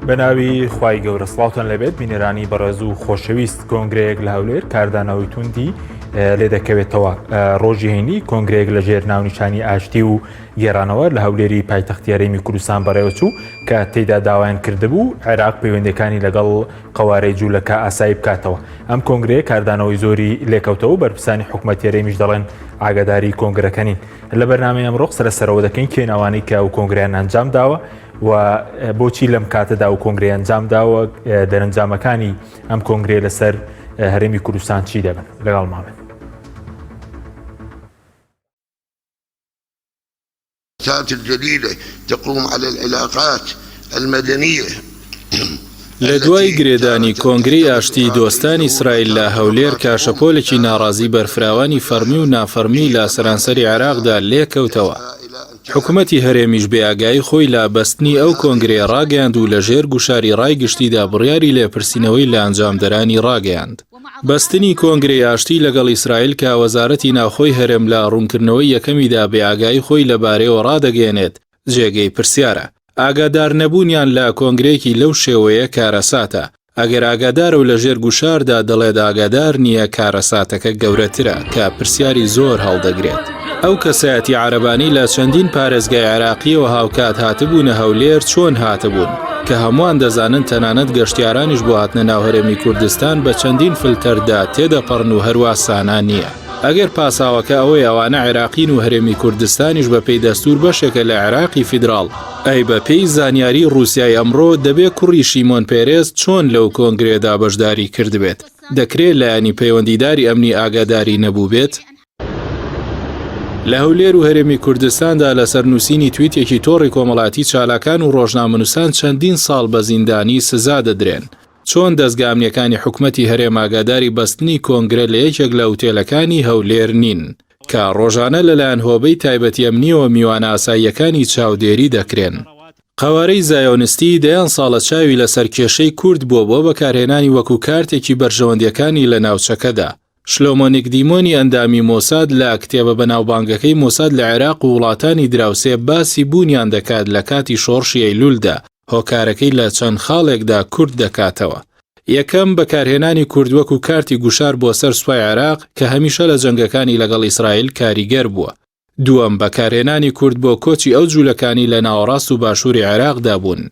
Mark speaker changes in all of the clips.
Speaker 1: بە ناوی خوای گەورە سڵاوتان لەبێت بینەرانی بەڕێز و خۆشەویست کۆنگرەیەک لە هەولێر کاردانەوەی توندی لێ دەکەوێتەوە ڕۆژی هەینی کۆنگرەیەک لە ژێر ناونیشانی ئاشتی و گێرانەوە لە هەولێری پایتەختی هەرێمی کوردستان بەڕێوەچوو کە تێیدا داوایان کردبوو عێراق پەیوەندەکانی لەگەڵ قەوارەی جوولەکە ئاسایی بکاتەوە ئەم کۆنگرەیە کاردانەوەی زۆری لێکەوتەوە بەرپرسانی حکومەتی هەرێمیش دەڵێن ئاگاداری کۆنگرەکە نین لە بەرنامەی ئەمڕۆ قسە لەسەرەوە دەکەین کێن ئەوانەی کە ئەو کۆنگرەیان ئەنجام داوە و بۆچی لەم کاتەدا و کۆنگرەی ئەنجام داوە دەرەنجامەکانی ئەم کۆنگرەیە لەسەر هەرێمی کوردستان چی دەبن لەگەڵ مابن.
Speaker 2: الجديدة تقوم على العلاقات المدنية
Speaker 3: لە دوای گرێدانی کۆنگرەی ئاشتیی دۆستانی ئیسرائیل لە هەولێر کە شەپۆلێکی ناڕازی بەرفراوانی فەڕمی و نافەڕمی لە سەرانسەری عێراقدا لێکەوتەوە، حکومەتی هەرێمیش بێ ئاگایی خۆی لە بەستنی ئەو کۆنگرەیە ڕاگەیاند و لە ژێر گوشاری ڕای گشتیدا بڕیاری لێپرسینەوەی لە ئەنجامدەرانی ڕاگەیاند. بەستنی کۆنگرەی ئاشتی لەگەڵ ئیسرائیل کە وەزارەتی ناوخۆی هەرێم لە ڕوونکردنەوەی یەکەمیدا بێ ئاگایی خۆی لەبارەیەوە ڕادەگەیەنێت، جێگەی پرسیارە. ئاگادار نەبوونیان لە کۆنگرەیەکی لەو شێوەیە کارەساتە. ئەگەر ئاگادارە و لە ژێر گوشاردا دەڵێت ئاگادار نییە کارەساتەکە گەورەترە کە پرسیاری زۆر هەڵدەگرێت. ئەو کەسایەتی عەرەبانەی لە چەندین پارێزگای عێراقییەوە هاوکات هاتبوونە هەولێر چۆن هاتبوون؟ کە هەمووان دەزانن تەنانەت گەشتیارانیش بۆ هاتنە ناو هەرێمی کوردستان بە چەندین فلتەردا تێدەپەڕن و هەروا سانا نییە. ئەگەر پاساوەکە ئەوەیە ئەوانە عێراقین و هەرێمی کوردستانیش بە پێی دەستوور بەشێکە لە عێراقی فیدراڵ، ئەی بە پێی زانیاری ڕووسیای ئەمڕۆ دەبێ کوڕی شیمۆن پێرێز چۆن لەو کۆنگرەیەدا بەشداری کردبێت؟ دەکرێ لایەنی پەیوەندیداری ئەمنی ئاگاداری نەبووبێت؟ لە هەولێر و هەرێمی کوردستاندا لەسەر نووسینی تویتێکی تۆڕی کۆمەڵاتی چالاکان و ڕۆژنامەنووسان چەندین ساڵ بە زیندانی سزا دەدرێن. چۆن دەزگا ئەمنیەکانی حکومەتی هەرێم ئاگاداری بەستنی کۆنگرە لە یەکێک لە ئوتێلەکانی هەولێر نین، کە ڕۆژانە لەلایەن هۆبەی تایبەتی ئەمنیەوە میوانە ئاساییەکانی چاودێری دەکرێن؟ قەوارەی زایۆنستی دەیان ساڵە چاوی لەسەر کێشەی کورد بووە بۆ بەکارهێنانی وەکو کارتێکی بەرژەوەندیەکانی لە ناوچەکەدا. شلۆمۆ نیکدیمۆنی ئەندامی مۆساد لە کتێبە بەناوبانگەکەی مۆساد لە عێراق و وڵاتانی دراوسێ باسی بوونیان دەکات لە کاتی شۆڕشی ئەیلولدا، هۆکارەکەی لە چەند خاڵێکدا کورت دەکاتەوە. یەکەم، بەکارهێنانی کورد وەکو کارتی گوشار بۆ سەر سوپای عێراق کە هەمیشە لە جەنگەکانی لەگەڵ ئیسرائیل کاریگەر بووە. دووەم، بەکارهێنانی کورد بۆ کۆچی ئەو جوولەکانی لە ناوەڕاست و باشووری عێراقدا بوون.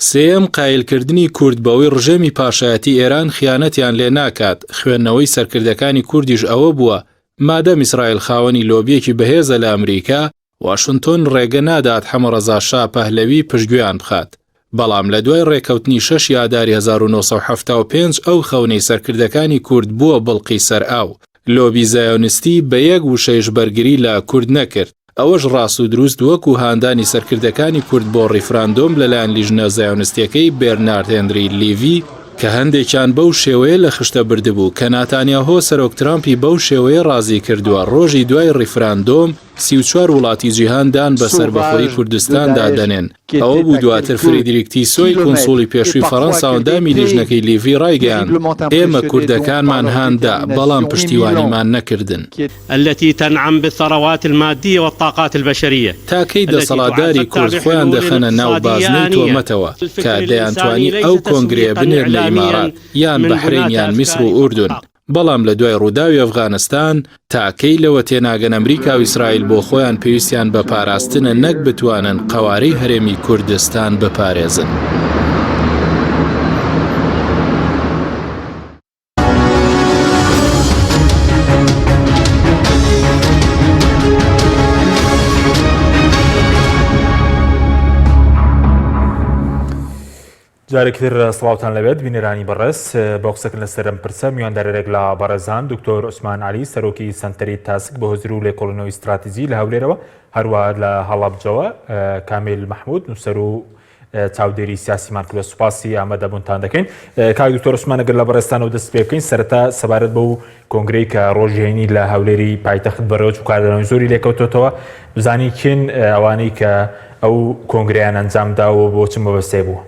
Speaker 3: سێیەم، قایلکردنی کورد بەوەی ڕژێمی پاشایەتی ئێران خیانەتیان لێ ناکات، خوێندنەوەی سەرکردەکانی کوردیش ئەوە بووە، مادەم ئیسرائیل خاوەنی لۆبییەکی بەهێزە لە ئەمریکا، واشنتۆن ڕێگە نادات حەمەڕەزا شا پەهلەوی پشتگوێیان بخات. بەڵام لە دوای ڕێککەوتنی شەش ی ئاداری 1975 ئەو خەونەی سەرکردەکانی کورد بووە بڵقی سەر ئاو. لۆبی زایۆنستی بە یەک وشەیش بەرگری لە کورد نەکرد. ئەوەش ڕاست و دروست وەکو هاندانی سەرکردەکانی کورد بۆ ڕیفراندۆم لەلایەن لیژنە زایۆنستیەکەی بێرنارد هێنری لیڤی کە هەندێکیان بەو شێوەیە لە خشتە بردبوو کە ناتانیاهۆ سەرۆک ترامپی بەو شێوەیە ڕازی کردووە ڕۆژی دوای ڕیفراندۆم 34 وڵاتی جیهان دان بە سەربەخۆیی کوردستاندا دەنێن. ئەوە بوو دواتر فریدریک تیسۆی کونسوڵی پێشووی فەڕەنسا و ئەندامی لیژنەکەی لیڤی ڕایگەیاند، ئێمە کوردەکانمان هان دا، بەڵام پشتیوانیمان نەکردن.
Speaker 4: التي تنعم بالثروات المادية والطاقات البشرية
Speaker 3: تا کەی دەسەڵاتداری کورد خۆیان دەخەنە ناو بازنەی تۆمەتەوە کە دەیانتوانی ئەو کۆنگرەیە بنێرنە ئیمارات یان بەحرەین یان میسر و ئوردن، بەڵام لە دوای ڕووداوی ئەفغانستان تا کەی لەوە تێناگەن ئەمریکا و ئیسرائیل بۆ خۆیان پێویستیان بە پاراستنە نەک بتوانن قەوارەی هەرێمی کوردستان بپارێزن.
Speaker 1: جارێکی تر سڵاوتان لەبێت بینەرانی بەڕێز بۆ قسەکردن لەسەر ئەم پرسە میواندارێک لە بەڕێزان دکتۆر عوسمان عەلی سەرۆکی سەنتەری تاسک بۆ هزر و لێکۆڵینەوەی ستراتیجی لە هەولێرەوە هەروە لە هەڵەبجەوە کامیل محمود نووسەر و چاودێری سیاسیمان کردوە سوپاسی ئامادەبوونتان دەکەین کاک دکتۆر عوسمان ئەگەر لە بەڕێزتانەوە دەست پێ بکەین سەرەتا سەبارەت بەو کۆنگرەی کە ڕۆژی هەینی لە هەولێری پایتەخت بەڕێوەچوو کاردانەوەی زۆری لێکەوتۆتەوە بزانین کێن ئەوانەی کە ئەو کۆنگرەیان ئەنجام داوە بۆ چ مەبەستێ بوو؟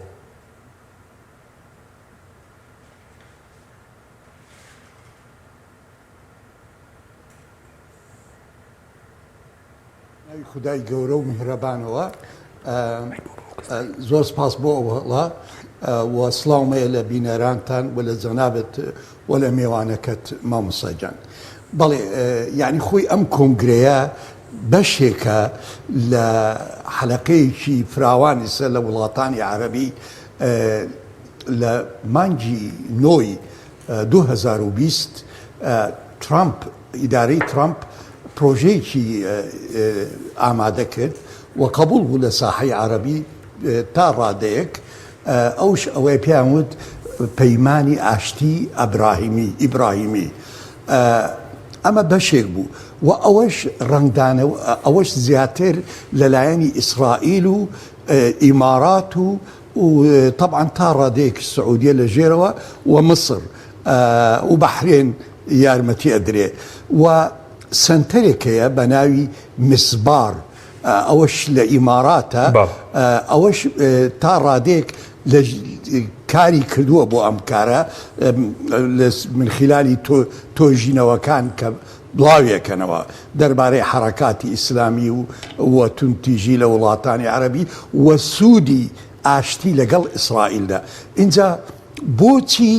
Speaker 5: ناوی خودای گەورە و میهرەبانەوە. زۆر سپاس بۆ ئەو هەڵە و سڵاوم هەیە لە بینەرانتان و لە جەنابت و لە مێوانەکەت مامۆستا گیان. بەڵێ یانی خۆی ئەم کۆنگرەیە بەشێکە لە حەلەقەیەکی فراوان ئیسە لە وڵاتانی عەرەبی لە مانگی نۆی 2020 ترامپ ئیدارەی ترامپ پرۆژەیەکی ئامادە کرد و قبوڵ بوو لە ساحەی عەرەبی تا ڕادەیەک، ئەوش ئەوەیە پێیان وت پەیمانی ئاشتی ئەبراهیمی، ئیبراهیمی. ئەمە بەشێک بوو و ئەوەش ڕەنگدانەوە ئەوەش زیاتر لەلایەنی ئیسرائیل و ئیمارات و و تەبعەن تا ڕادەیەک سعودیە لە ژێرەوە و میسر و بەحرێن یارمەتی ئەدرێ و سەنتەرێک هەیە بە ناوی مسبار ئەوەش لە ئیماراتە ئەوەش تا ڕادەیەک لە کاری کردووە بۆ ئەم کارە من خلالی تۆژینەوەکان کە بڵاویەکەنەوە دەربارەی حەڕەکاتی ئیسلامی و و توندتیژی لە وڵاتانی عەرەبی و سوودی ئاشتی لەگەڵ ئیسرائیلدا. ئینجا بۆچی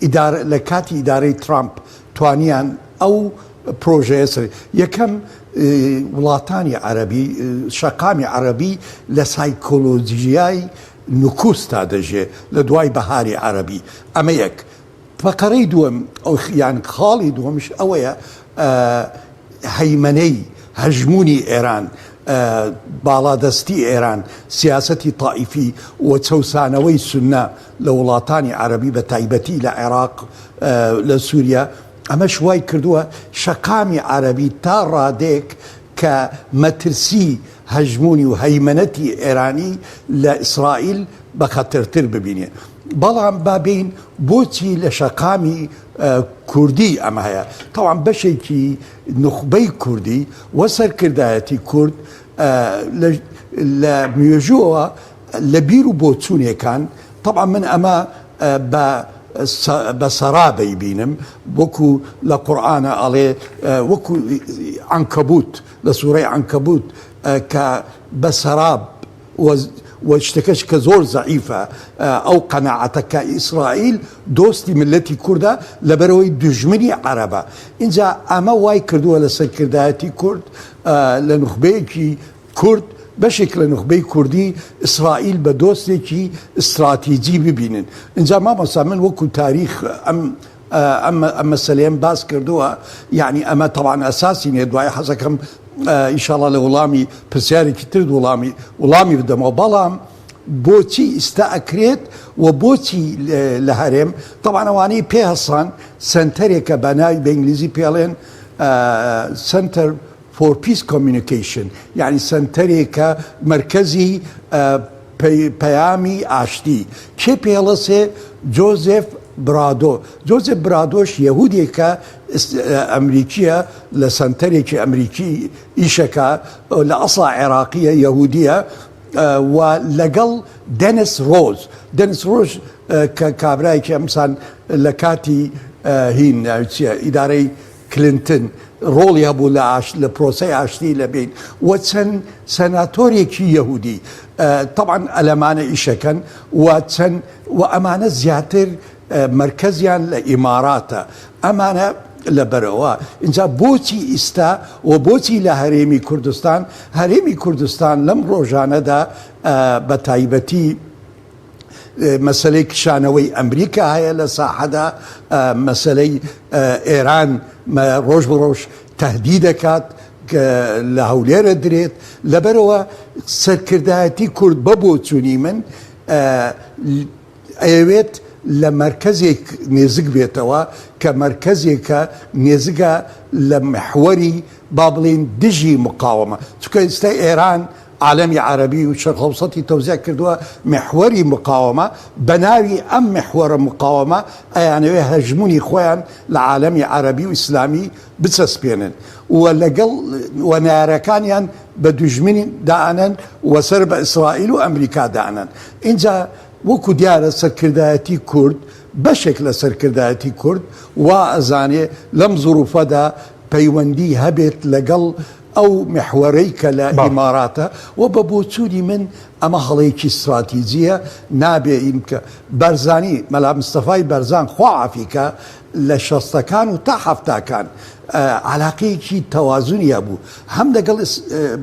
Speaker 5: ئیدارە لە کاتی ئیدارەی ترامپ توانیان ئەو پرۆژەیە سەر یەکەم وڵاتانی عەرەبی شەقامی عەرەبی لە سایکۆلۆژیای نکوستا دەژێ لە دوای بەهاری عەرەبی ئەمە یەک فەقەرەی دووەم یان خاڵی دووەمیش ئەوەیە هەیمەنەی هەژموونی ئێران، باڵادەستی ئێران، سیاسەتی تائیفی و چەوسانەوەی سوننە لە وڵاتانی عەرەبی بە تایبەتی لە عێراق لە سووریا، ئەمەش وای کردووە شەقامی عەرەبی تا ڕادەیەک کە مەترسی هەژموونی و هەیمەنەتی ئێرانی لە ئیسرائیل بە خەتەرتر ببینێ. بەڵام با بێین بۆچی لە شەقامی کوردی ئەمە هەیە؟ تەوان بەشێکی نوخبەی کوردی و سەرکردایەتی کورد لە مێژووەوە لە بیر و بۆچوونێکان تەبعەن من ئەمە بە بە سەرا بەیبینم وەکو لە قورئانە ئەڵێ وەکو عەنکەبوت لە سوڕەی عەنکەبوت کە بە سەراب و شتەکەش کە زۆر زەعیفە ئەو قەناعەتە کە ئیسرائیل دۆستی ملەتی کوردە لەبەرەوەی دوژمنی عەرەبە ئینجا ئەمە وای کردووە لە سەرکردایەتی کورد لە نوخبەیەکی کورد بەشێک لە نوخبەی کوردی ئیسرائیل بە دۆستێکی ئیستراتیجی ببینن ئینجا مامۆستا من وەکو تاریخ ئەم ئەم مەسەلەیەم باس کردووە یعنی ئەمە تەوان ئەساسی نیە دوای حەزەکەم ئیشاڵا لە وڵامی پرسیارێکی تر وڵامی وڵامی بدەمەوە بەڵام بۆچی ئیستا ئەکرێت و بۆچی لە هەرێم تەوان ئەوانەی پێ هەسان سنتەرێکە بە ناوی بە ئینگلیزی پێڵێن Center for Peace Communication یعنی سنتەرێکە مەرکەزی پەیامی ئاشتی کێ پێڵەسێ؟ جۆزێف برادۆ جۆزێف برادۆش یەهودێکە ئەمریکیە لە سەنتەرێکی ئەمریکی ئیشەکە لە ئەسڵا عێراقیە یەهودیە و لەگەڵ دەنس ڕۆز دەنس ڕۆژ کە کابرایەکی ئەمسان لە کاتی هین ناوچیە ئیدارەی کلنتن ڕۆڵی هەبوو لە ئاش لە پرۆسەی ئاشتی لە بین و چەند سەناتۆرێکی یەهودی تەبعەن ئەلەمانە ئیشەکەن و چەند و ئەمانە زیاتر مەرکەزیان لە ئیماراتە ئەمانە لەبەرەوە اینجا بۆچی ئیستا و بۆچی لە هەرێمی کوردستان هەرێمی کوردستان لەم ڕۆژانەدا بە تایبەتی مەسەلەی کشانەوەی ئەمریکا هەیە لە ساحەدا، مەسەلەی ئێران ڕۆژ بە ڕۆژ تهدید دەکات لە هەولێرە درێت، لەبەرئەوە سەرکردایەتی کورد بە بۆچوونی من ئەیەوێت لە مەرکەزێک نێزک بێتەوە کە مەرکەزێکە نێزگە لە محوەری با بڵێین دژی مقاوەمە، چونکە ئیستا ئێران عالەمی عەرەبی و شەرق ئەوسەتی تەوزیع کردووە، میحوەری مقاوەمە، بە ناوی ئەم میحوەرە مقاوەمە ئەیانەوێ هەژموونی خۆیان لە عالەمی عەرەبی و ئیسلامی بچەسپێنن و لەگەڵ و نەیارەکانیان بە دوژمنی دائەنەن و سەر بە ئیسرائیل و ئەمریکا دائەنەن. ئینجا وەکو دیارە سەرکردایەتی کورد، بەشێک لە سەرکردایەتی کورد وا ئەزانێ لەم زروفەدا پەیوەندی هەبێت لەگەڵ. ئەو میحوەرەی کە لە ئیماراتە و بە بۆچوونی من ئەمە هەڵەیەکی ستراتیجییە نابێ این بکە بارزانی مەلا مستەفای بەرزان خوا عافی کا لە شەستەکان و تا حەفتاکان عەلاقەیەکی تەوازنی هەبوو هەم لەگەڵ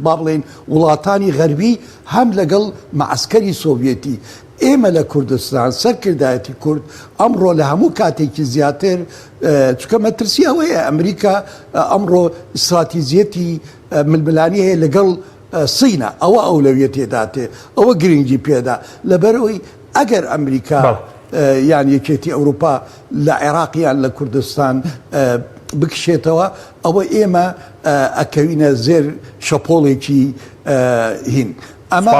Speaker 5: با بڵێین وڵاتانی غەربی هەم لەگەڵ مەعسکەری سۆڤیەتی ئێمە لە کوردستان سەرکردایەتی کورد ئەمڕۆ لە هەموو کاتێکی زیاتر چونکە مەترسی ئەوەیە ئەمریکا ئەمڕۆ ئیستراتیجیەتی ململانی هەیە لەگەڵ سینە ئەوە ئەولەویەتێ داتێ ئەوە گرنگی پێدا لەبەرئەوەی ئەگەر ئەمریکا یان یەکێتی ئەوروپا لە عێراق یان لە کوردستان بکشێتەوە ئەوە ئێمە ئەکەوینە زێر شەپۆڵێکی هین ئەمە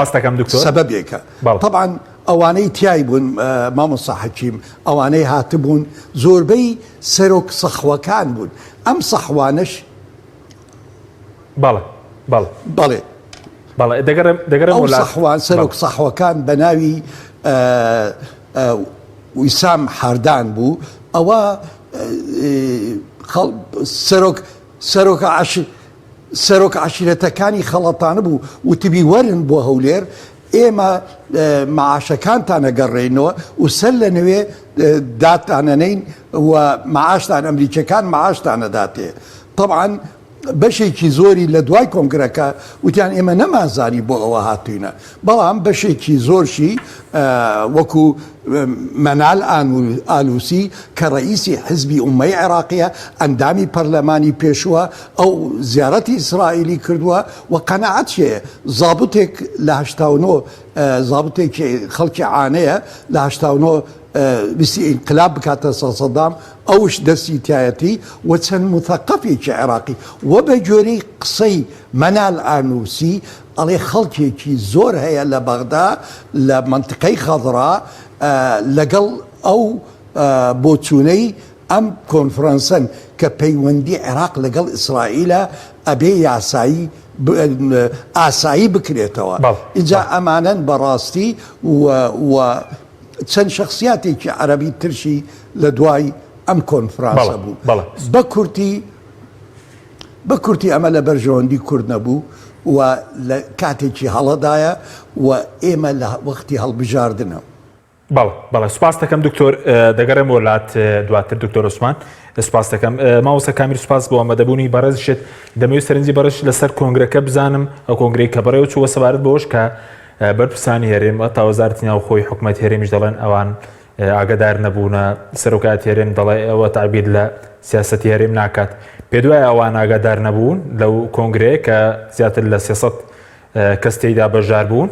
Speaker 5: سەبەبێکە تەبعەن ئەوانەی تیای بوون مامۆستا حەکیم ئەوانەی هاتبوون زۆربەی سەرۆک سەحوەکان بوون ئەم سەحوانەش
Speaker 1: بەڵێ بەڵێ
Speaker 5: بەڵێ
Speaker 1: بەڵێ دەگەڕێم دەگەڕێم
Speaker 5: ئەو سەحوان سەرۆک سەحوەکان بە ناوی ویسام حاردان بوو ئەوە سەرۆک سەرۆک عش سەرۆک عەشیرەتەکانی خەڵەتانبوو وتبی وەرن بۆ هەولێر ئێمە معاشەکانتان ئەگەڕێینەوە و سەر لە نوێ داتانەنین و معاشتان ئەمریکیەکان معاشتان ئەداتێ تەبعەن بەشێکی زۆری لە دوای کۆنگرەکە وتیان ئێمە نەمانزانی بۆ ئەوە هاتوینە بەڵام بەشێکی زۆرشی وەکو مەنال ئالوسی کە ڕئیسی حزبی ئومەی عێراقیە ئەندامی پەرلەمانی پێشووە ئەو زیارەتی ئیسرائیلی کردووە و قەناعەت هەیە زابتێک لە 89 زابتێکی خەڵکی عانەیە لە 89 ویستی ئینقلاب بکاتە سەر سەدام ئەوش دەستی تایەتی و چەند موثەقەفێکی عێراقی و بە گوێرەی قسەی مەنال ئانوسی ئەڵێ خەڵکێکی زۆر هەیە لە بەغدا لە مەنتقەی خەضرا لەگەڵ ئەو بۆچوونەی ئەم کۆنفرانسەن کە پەیوەندی عێراق لەگەڵ ئیسرائیلە ئەبێ یاسایی ئاسایی بکرێتەوە ئینجا ئەمانەن بەڕاستی و چەند شەخسیاتێکی عەرەبی ترشی لە دوای ئەم کۆنفرانسە بوو بە کورتی بە کورتی ئەمە لە بەرژەوەندی کورد نەبوو و لە کاتێکی هەڵەدایە و ئێمە لە وەختی هەڵبژاردنە.
Speaker 1: بەڵێ بەڵێ سوپاست دەکەم دکتۆر دەگەڕێمەوە لات دواتر دکتۆر عوسمان سوپاس دەکەم مامۆستا کامیر سوپاس بۆ ئامادەبوونی بەڕێزشت دەمەوێت سەرنجی بەڕێز لەسەر کۆنگرەکە بزانم ئەو کۆنگرەی کە بەڕێوە چووە سەبارەت بەوەش کە بەرپرسانی هەرێم تا وەزارەتی ناوخۆی حکومەت هەرێمیش دەڵێن ئەوان ئاگادار نەبوونە سەرۆکایەتی هەرێم دەڵێ ئەوە تعبیر لە سیاسەتی هەرێم ناکات پێدوای ئەوان ئاگادار نەبوون لەو کۆنگرەیە کە زیاتر لە 300 کەس تێیدا بەشدار بوون.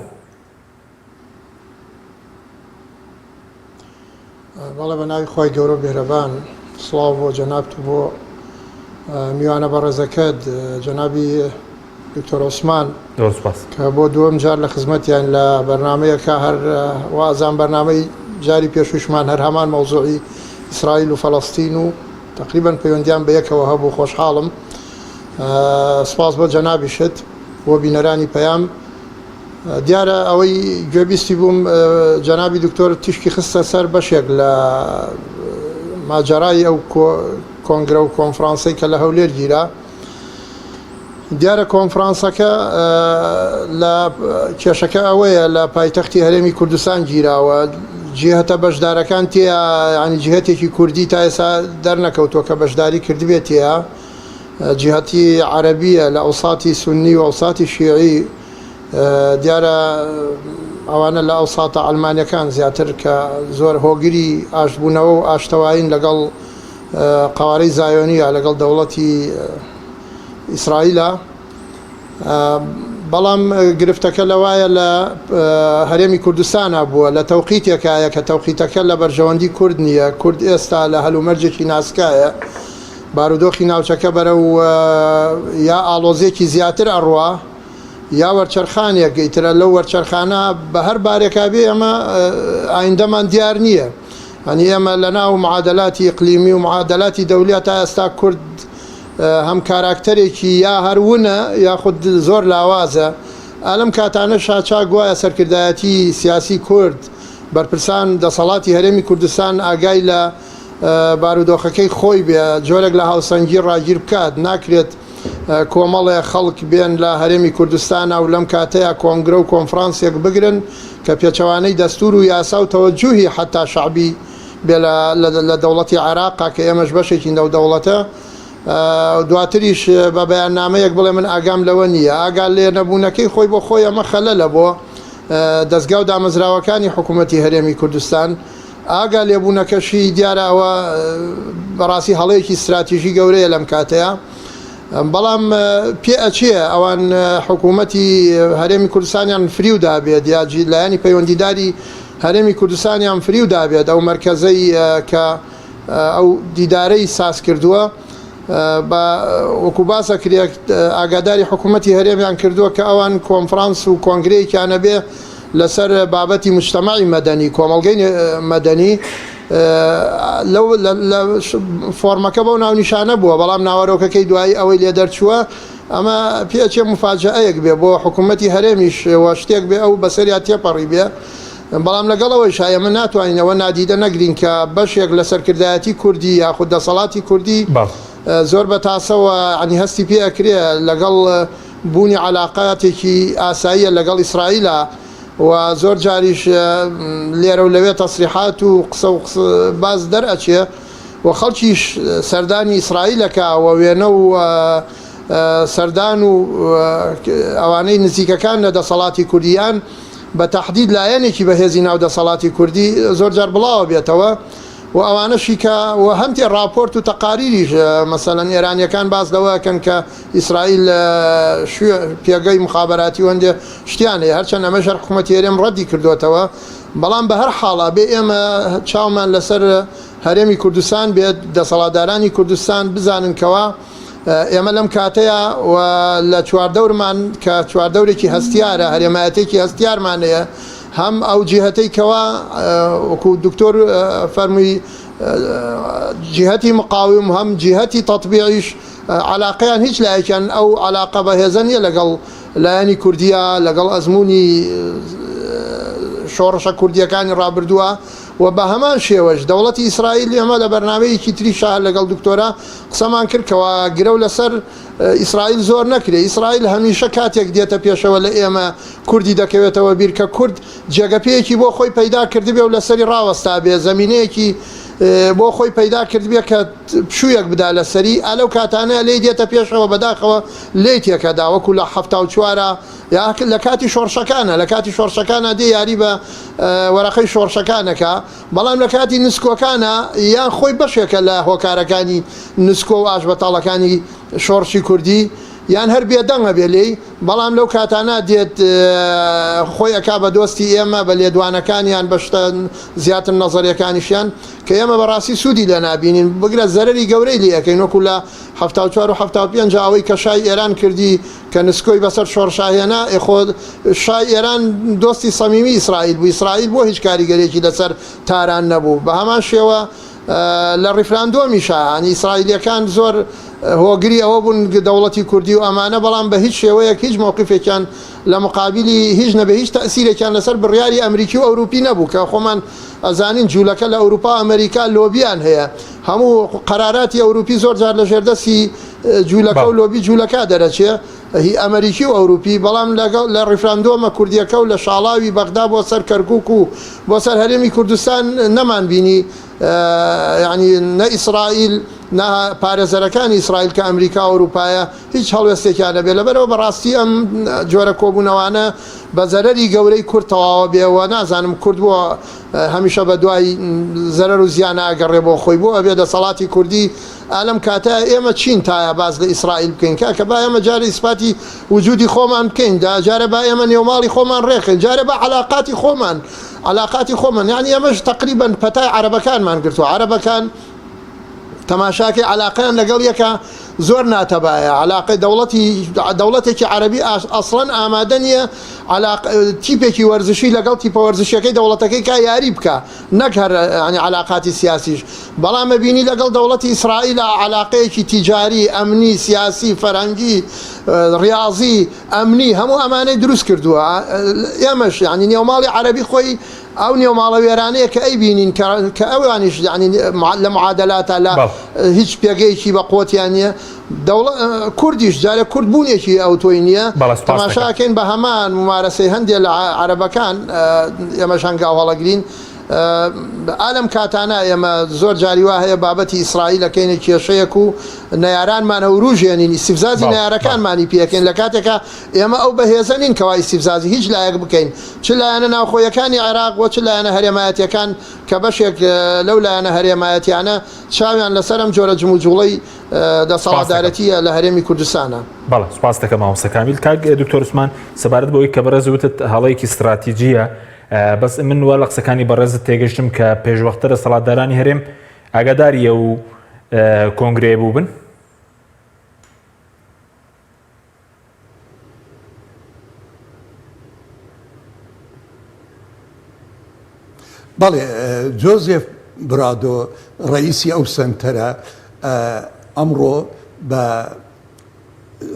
Speaker 6: بەڵێ بە ناوی خوای گەورە و بێرەبان سڵاو بۆ جەنابت و بۆ میوانە بەڕێزەکەت جەنابی دکتۆر عوسمان
Speaker 1: زۆر سوپاس.
Speaker 6: کە بۆ دووەم جار لە خزمەتیان لە بەرنامەیەکە هەر وازان بەرنامەی جاری پێشووشمان هەر هەمان مەوزوعی ئیسرائیل و فەلەستین و تقریبا پەیوەندیان بە یەکەوە هەبوو خۆشحاڵم سوپاس بۆ جەنابیشت بۆ بینەرانی پەیام دیارە ئەوەی گوێبیستی بووم جەنابی دکتۆر تیشکی خستە سەر بەشێک لە ماجەرای ئەو کۆنگرە و کۆنفرانسەی کە لە هەولێر گیرا. دیارە کۆنفرانسەکە لە کێشەکە ئەوەیە لە پایتەختی هەرێمی کوردستان گیراوە جیهەتە بەشدارەکان تێیا ینی جیهەتێکی کوردی تا ئێستا دەرنەکەوتووە کە بەشداری کردبێت تێیا جیهەتی عەرەبیە لە ئەوساتی سوننی و ئەوساتی شیعی دیارە ئەوانە لە ئەوساتە عەلمانیەکان زیاتر کە زۆر هۆگری ئاشتبوونەوە و ئاشتەوایین لەگەڵ قەوارەی زایۆنیە لەگەڵ دەوڵەتی ئیسرائیلە بەڵام گرفتەکە لەوایە لە هەرێمی کوردستانە بووە لە تەوقیتێکایە کە تەوقیتەکە لە بەرژەوەندی کورد نییە کورد ئێستا لە هەلومەرجێکی ناسکایە بارودۆخی ناوچەکە بەرەو یا ئاڵۆزیەکی زیاتر ئەڕوا یا وەرچەرخانێک ئیترە لەو وەرچەرخانە بە هەر بارێکا بێ ئەمە ئایندەمان دیار نییە ئەنی ئێمە لە ناو معادلاتی ئیقلیمی و معادلاتی دەولیا تا ئێستا کورد هەم کاراکتەرێکی یا هەر ونە یاخود زۆر لاوازە ئالەم کاتانە شاچا گوایە سەرکردایەتی سیاسی کورد بەرپرسان دەسەڵاتی هەرێمی کوردستان ئاگای لە بارودۆخەکەی خۆی بێ جۆرێک لە هاوسەنگی ڕاگیر بکات ناکرێت. کۆمەڵێ خەڵک بێن لە هەرێمی کوردستانا و لەم کاتەیا کۆنگرە و کۆنفرانسێک بگرن کە پێچەوانەی دەستور و یاسا و تەوەجوهی حەتا شەعبی بێ لە دەوڵەتی عێراقا کە ئێمەش بەشێکین لەو دەوڵەتە دواتریش بە بەیاننامەیەک بڵێ من ئاگام لەوە نییە. ئاگا لێ نەبوونەکەی خۆی بۆ خۆی ئەمە خەلەلە بۆ دەزگا و دامەزراوەکانی حکوومەتی هەرێمی کوردستان. ئاگا لێبوونەکەشی دیارە ئەوە بەڕاستی هەڵەیەکی ستراتیژی گەورەیە لەم کاتەیا. بەڵام پێ ئەچێ ئەوان حکوومەتی هەرێمی کوردستانیان فریو دابێت یا لایەنی پەیوەندیداری هەرێمی کوردستانیان فریو دابێت ئەو مەرکەزەی کە ئەو دیدارەی ساز کردووە بە وەکو باس ئەکرێت ئاگاداری حکوومەتی هەرێمیان کردووە کە ئەوان کۆنفرانس و کۆنگرەیەکیان ئەبێ لەسەر بابەتی مجتەمەعی مەدەنی کۆمەڵگەی مەدەنی لەو فۆرمەکە بەو ناونیشانە بووە بەڵام ناوەرۆکەکەی دوایی ئەوەی لێ دەرچووە ئەمە پێچێ مفاجەئەیەک بێ بۆ حکوومەتی هەرێمیش و شتێک بێ ئەو بەسەریا تێپەڕی بێ بەڵام لەگەڵ ئەوەیشا ئێمە ناتوانین ئەوە نادیدە نەگرین کە بەشێک لە سەرکردایەتی کوردی یاخود دەسەڵاتی کوردی زۆر بە تاسەوە یانی هەستی پێ ئەکرێ لەگەڵ بوونی عەلاقاتێکی ئاساییە لەگەڵ ئیسرائیلا و زۆر جاریش لێرە و لەوێ تەسریحات و قسە و باس دەرئەچێ و خەڵکیش سەردانی ئیسرائیل ئەکا و وێنە و سەردان و ئەوانەی نزیکەکان لە دەسەڵاتی کوردیان بە تەحدید لایەنێکی بەهێزی ناو دەسەڵاتی کوردی زۆر جار بڵاوە بێتەوە و ئەوانەشی کە و هەندێ ڕاپۆرت و تەقاریریش مەسەلەن ئێرانیەکان باس لەوە ئەکەن کە ئیسرائیل شوێ پێگەی مخابەراتی و هەندێ شتیان هەیە هەرچەند ئەمەش هەر حکوومەتی هەرێم ڕەدی کردوێتەوە بەڵام بە هەر حاڵ ئەبێ ئێمە چاومان لەسەر هەرێمی کوردستان بێت دەسەڵاتدارانی کوردستان بزانن کەوا ئێمە لەم کاتەیا و لە چواردەورمان کە چواردەورێکی هەستیارە، هەرێمایەتێکی هەستیارمان هەیە، هەم ئەو جیهەتەی کەوا وەکو دکتۆر فەرمووی جیهەتی مقاوم هەم جیهەتی تەتبیعیش عەلاقەیان هیچ لایەکیان ئەو عەلاقە بەهێزە نییە لەگەڵ لایەنی کوردیا لەگەڵ ئەزموونی شۆڕشە کوردیەکانی ڕابردووە و بە هەمان شێوەش دەوڵەتی ئیسرائیل ئێمە لە بەرنامەیەکی تریشا لەگەڵ دکتۆرا قسەمان کرد کەوا گرەو لەسەر ئیسرائیل زۆر نەکرێ ئیسرائیل هەمیشە کاتێک دێتە پێشەوە لە ئێمە کوردی دەکەوێتەوە بیر کە کورد جێگە پێیەکی بۆ خۆی پەیدا کردبێ و لەسەری ڕاوەستابێ زەمینەیەکی بۆ خۆی پەیدا کردبێ کە پشوویەک بدا لەسەری ئا لەو کاتانە لێی دێتە پێشەوە بەداخەوە لێی تێکەدا وەکو لە 74 یا لە کاتی شۆڕشەکانە لە کاتی شۆڕشەکانە دێ یاری بە وەرەقەی شۆڕشەکانەکە بەڵام لە کاتی نسکۆکانە یان خۆی بەشێکە لە هۆکارەکانی نسکۆ و ئاشبەتاڵەکانی شۆڕشی کوردی یان هەر بێدەنگە بێ لێی بەڵام لەو کاتانە دێت خۆی ئەکا بە دۆستی ئێمە بە لێدوانەکانیان بە شتە زیاتر نەزەریەکانیشیان کە ئێمە بەڕاستی سوودی لێ نابینین بگرە زەرەری گەورەی لێ ئەکەین وەکو لە 74 و 75 ئەوەی کە شای ئێران کردی کە نسکۆی بەسەر شۆڕشا هێنا، ئێ خۆ شای ئێران دۆستی سەمیمی ئیسرائیل بوو، ئیسرائیل بۆ هیچ کاریگەریەکی لەسەر تاران نەبوو، بە هەمان شێوە لە ڕیفراندۆمیشا یانی ئیسرائیلیەکان زۆر هۆگری ئەوە بوون دەوڵەتی کوردی و ئەمانە، بەڵام بە هیچ شێوەیەک هیچ مەوقیفێکیان لە مقابلی هیچ نەبێ هیچ تەئسیرێکیان لەسەر بڕیاری ئەمریکی و ئەوروپی نەبوو کە خۆمان ئەزانین جوولەکە لە ئەوروپا و ئەمریکا لۆبیان هەیە هەموو قەراراتی ئەوروپی زۆر جار لە ژێردەستی جوولەکە و لۆبی جوولەکە دەرەچێ هی ئەمەریکی و ئەوروپی، بەڵام لەگەڵ لە ڕیفراندۆمە کوردیەکە و لە شاڵاوی بەغدا بۆ سەر کەرکوک و بۆ سەر هەرێمی کوردستان نەمان بینی یانی نە ئیسرائیل نە پارێزەرەکانی ئیسرائیل کە ئەمریکا و ئەوروپایە هیچ هەڵوێستێکیان نەبێ لەبەرئەوە بەڕاستی ئەم جۆرە کۆبوونەوانە بە زەرەری گەورەی کورد تەواوە بێ و نازانم کورد بۆ هەمیشە بە دوای زەرەر و زیانە ئەگەڕێ بۆ خۆی بۆ ئەبێ دەسەڵاتی کوردی ئا لەم کاتە ئێمە چین تایا باس لە ئیسرائیل بکەین کاکە با ئێمە جارێ ئیسپاتی وجودی خۆمان بکەین دا جارێ با ئێمە نێوماڵی خۆمان ڕێکخەین جارێ با عەلاقاتی خۆمان عەلاقاتی خۆمان یانی ئێمەش تەقریبەن پەتای عەرەبەکانمان گرتووە عەرەبەکان تەماشاکەی عەلاقەیان لەگەڵ یەکە زۆر ناتەبایە عەلاقەی دەوڵەتی دەوڵەتێکی عەرەبی ئەسڵەن ئامادە نییە عەلاق تیپێکی وەرزشی لەگەڵ تیپە وەرزشیەکەی دەوڵەتەکەی کا یاری بکە نەک هەر یانی عەلاقاتی سیاسیش. بەڵام ئەبینی لەگەڵ دەوڵەتی ئیسرائیلا عەلاقەیەکی تیجاری، ئەمنی، سیاسی، فەرهەنگی، ڕیاضی، ئەمنی هەموو ئەمانەی دروست کردووە. ئێمەش یانی نێوماڵی عەرەبی خۆی ئەو نێوماڵە وێرانەیە کە ئەیبینین کە کە ئەوانیش یانی لە معادەلاتا لە هیچ پێگەیەکی بە قوتیان نییە. دەوڵە کوردیش جارێ کورد بوونێکی ئەوتۆی نییە.
Speaker 1: بەڵێ سوپاست
Speaker 6: تەماشا
Speaker 1: دەکەم.
Speaker 6: ئەکەین بە هەمان مومارەسەی هەندێ لە عەرەبەکان ئێمەش هەنگاو هەڵەگرین. ئا لەم کاتانە ئێمە زۆر جاری وا هەیە بابەتی ئیسرائیل ئەکەینە کێشەیەک و نەیارانمان ئەوروژێنین، ئیستیفزازی
Speaker 1: بەڵێ بەڵێ.
Speaker 6: نەیارەکانمانی پێ ئەکەین لە کاتێکا ئێمە ئەو بەهێزە نین کەوا ئیستیفزازی هیچ لایەک بکەین چ لایەنە ناوخۆیەکانی عێراق و چ لایەنە هەرێمایەتیەکان کە بەشێک لەو لایەنە هەرێمایەتیانە چاویان لەسەر ئەم جۆرە جموجوڵەی
Speaker 1: سوپاست دەکەم.
Speaker 6: دەسەڵاتدارەتیە لە هەرێمی کوردستانە.
Speaker 1: بەڵێ سوپاست دەکەم مامۆستا کامیل. کاک دکتۆر عوسمان سەبارەت بەوەی کە بەڕێز وتت هەڵەیەکی ستراتیجیە بەس من وا لە قسەکانی بەڕێزت تێگەشتم کە پێشوەختە دەسەڵاتدارانی هەرێم ئاگاداری ئەو کۆنگرەیە بووبن.
Speaker 5: بەڵێ جۆزێف برادۆ ڕئیسی ئەو سەنتەرە ئەمڕۆ بە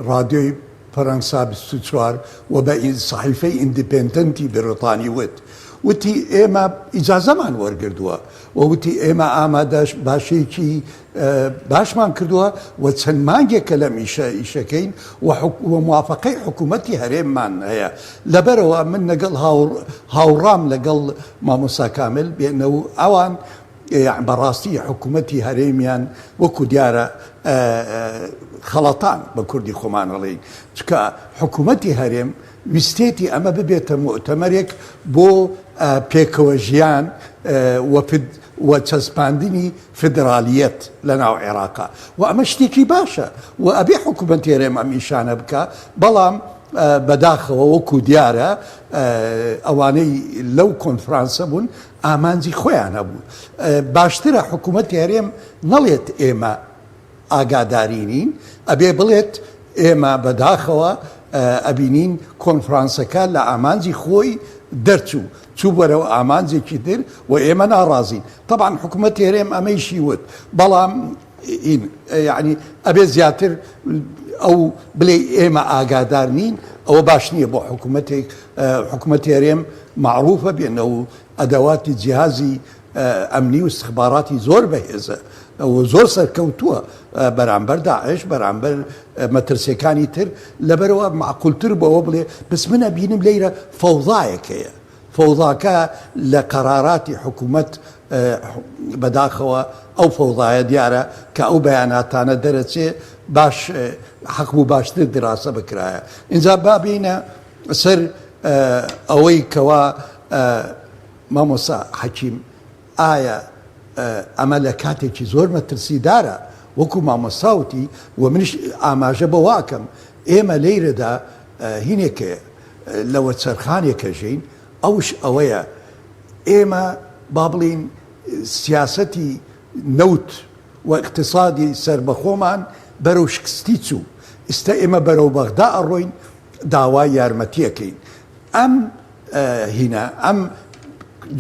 Speaker 5: ڕادیۆی فەرەنسا 24 و بە سەحیفەی ئیندیپێندنتی بەریتانی وت، وتی ئێمە ئیجازەمان وەرگردووە و وتی ئێمە ئامادەش باشێکی باشمان کردووە و چەند مانگێکە لەم ئیشە ئیشەکەین و موافقەی حکوومەتی هەرێممان هەیە لەبەرەوە من لەگەڵ هاوڕام لەگەڵ مامۆستا کامل بێنە و ئەوان یەعنی بەڕاستی حکومەتی هەرێمیان وەکو دیارە خەڵەتان بە کوردی خۆمان ئەڵێین چکە حکومەتی هەرێم ویستێتی ئەمە ببێتە موئتەمەرێک بۆ پێکەوە ژیان و چەسپاندنی فیدرالیەت لە ناو عێراقا و ئەمە شتێکی باشە و ئەبێ حکومەتی هەرێم ئەم ئیشانە بکا بەڵام بەداخەوە وەکو دیارە ئەوانەی لەو کۆنفرانسە بوون ئامانجی خۆیان هەبوو. باشترە حکومەتی هەرێم نەڵێت ئێمە ئاگاداری نین، ئەبێ بڵێت ئێمە بەداخەوە ئەبینین کۆنفرانسەکە لە ئامانجی خۆی دەرچوو، چوو بەرەو ئامانجێکی تر و ئێمە ناڕازین. تەبعەن حکومەتی هەرێم ئەمەیشی وت، بەڵام یەعنی ئەبێ زیاتر ئەو بلێ ئێمە ئاگادار نین، ئەوە باش نییە بۆ حکومەتێک، حکومەتی هەرێم مەعروفە بێنە و ئەدەواتی جیهازی ئەمنی و ئیستخباراتی زۆر بەهێزە و زۆر سەرکەوتووە بەرامبەر داعش بەرامبەر مەترسیەکانی تر لەبەرەوە معقولتر بەوە بڵێ بەس من ئەبینم لەیرە فەوزایەک هەیە فەوزاکە لە قەراراتی حکوومەت بەداخەوە ئەو فەوزایە دیارە کە ئەو بەیاناتانە دەرەچێ باش حەق بوو باشتر دراسە بکرایە ئینجا با بێینە سەر ئەوەی کەوا مامۆستا حەکیم ئایا ئەمە لە کاتێکی زۆر مەترسیدارە وەکو مامۆستا وتی و منیش ئاماژە بەوە ئەکەم ئێمە لەیرەدا هینێک لە وەرچەرخانێک ئەژین ئەوش ئەوەیە ئێمە با بڵێین سیاسەتی نەوت و ئیقتسادی سەربەخۆمان بەرەو شکستی چوو ئیستا ئێمە بەرەو بەغدا ئەڕۆین داوای یارمەتی ئەکەین ئەم هینە ئەم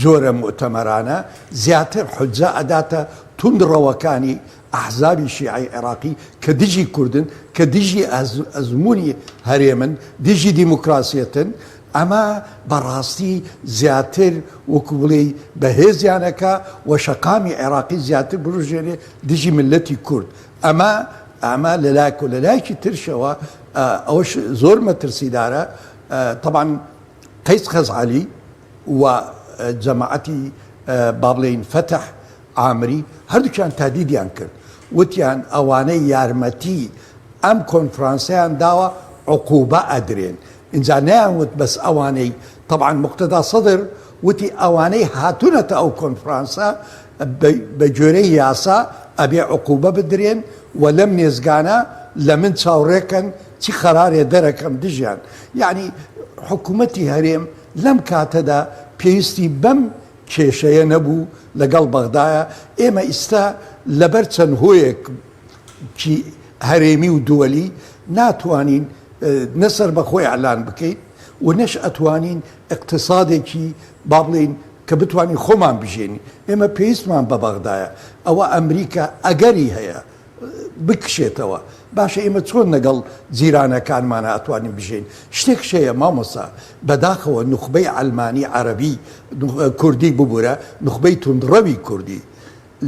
Speaker 5: جۆرە موئتەمەرانە زیاتر حوجە ئەداتە توندڕەوەکانی ئەحزابی شیعەی عێراقی کە دژی کوردن کە دژی ئەزموونی هەرێمن دژی دیموکراسیەتن ئەمە بەڕاستی زیاتر وەکو بڵێی بەهێزیان ئەکا و شەقامی عێراقی زیاتر بروژێنێ دژی میللەتی کورد ئەمە ئەمە لەلایەک و لەلایەکی ترشەوە ئەوەش زۆر مەترسیدارە تەبعەن قەیس خەزعەلی و جەماعەتی با بڵێین فەتح عامری هەردووکیان تادیدیان کرد وتیان ئەوانەی یارمەتی ئەم کۆنفرانسەیان داوە عقوبە ئەدرێن ئینجا نەیان وت بەس ئەوانەی تەبعەن موقتەدا سەدر وتی ئەوانەی هاتونەتە ئەو کۆنفرانسە بە گوێرەی یاسا ئەبێ عقوبە بدرێن و لەم نێزگانە لە من چاوڕێکەن چی قەرارێ دەرەکەم دژیان یەعنی حکومەتی هەرێم لەم کاتەدا پێویستی بەم کێشەیە نەبوو لەگەڵ بەغدایە ئێمە ئیستا لەبەر چەند هۆیەک کی هەرێمی و دووەلی ناتوانین نە سەربەخۆ ئیعلان بکەین و نەش ئەتوانین ئیقتسادێکی با بڵێین. کە بتوانین خۆمان بژێنین. ئێمە پێویستمان بە بەغدایە. ئەوە ئەمریکا ئەگەری هەیە بکشێتەوە. باشە ئێمە چۆن لەگەڵ جیرانەکانمانا ئەتوانین بژێین؟ شتێکش هەیە مامۆستا، بەداخەوە نوخبەی عەلمانی عەرەبی، کوردی ببورە، نوخبەی توندڕەوی کوردی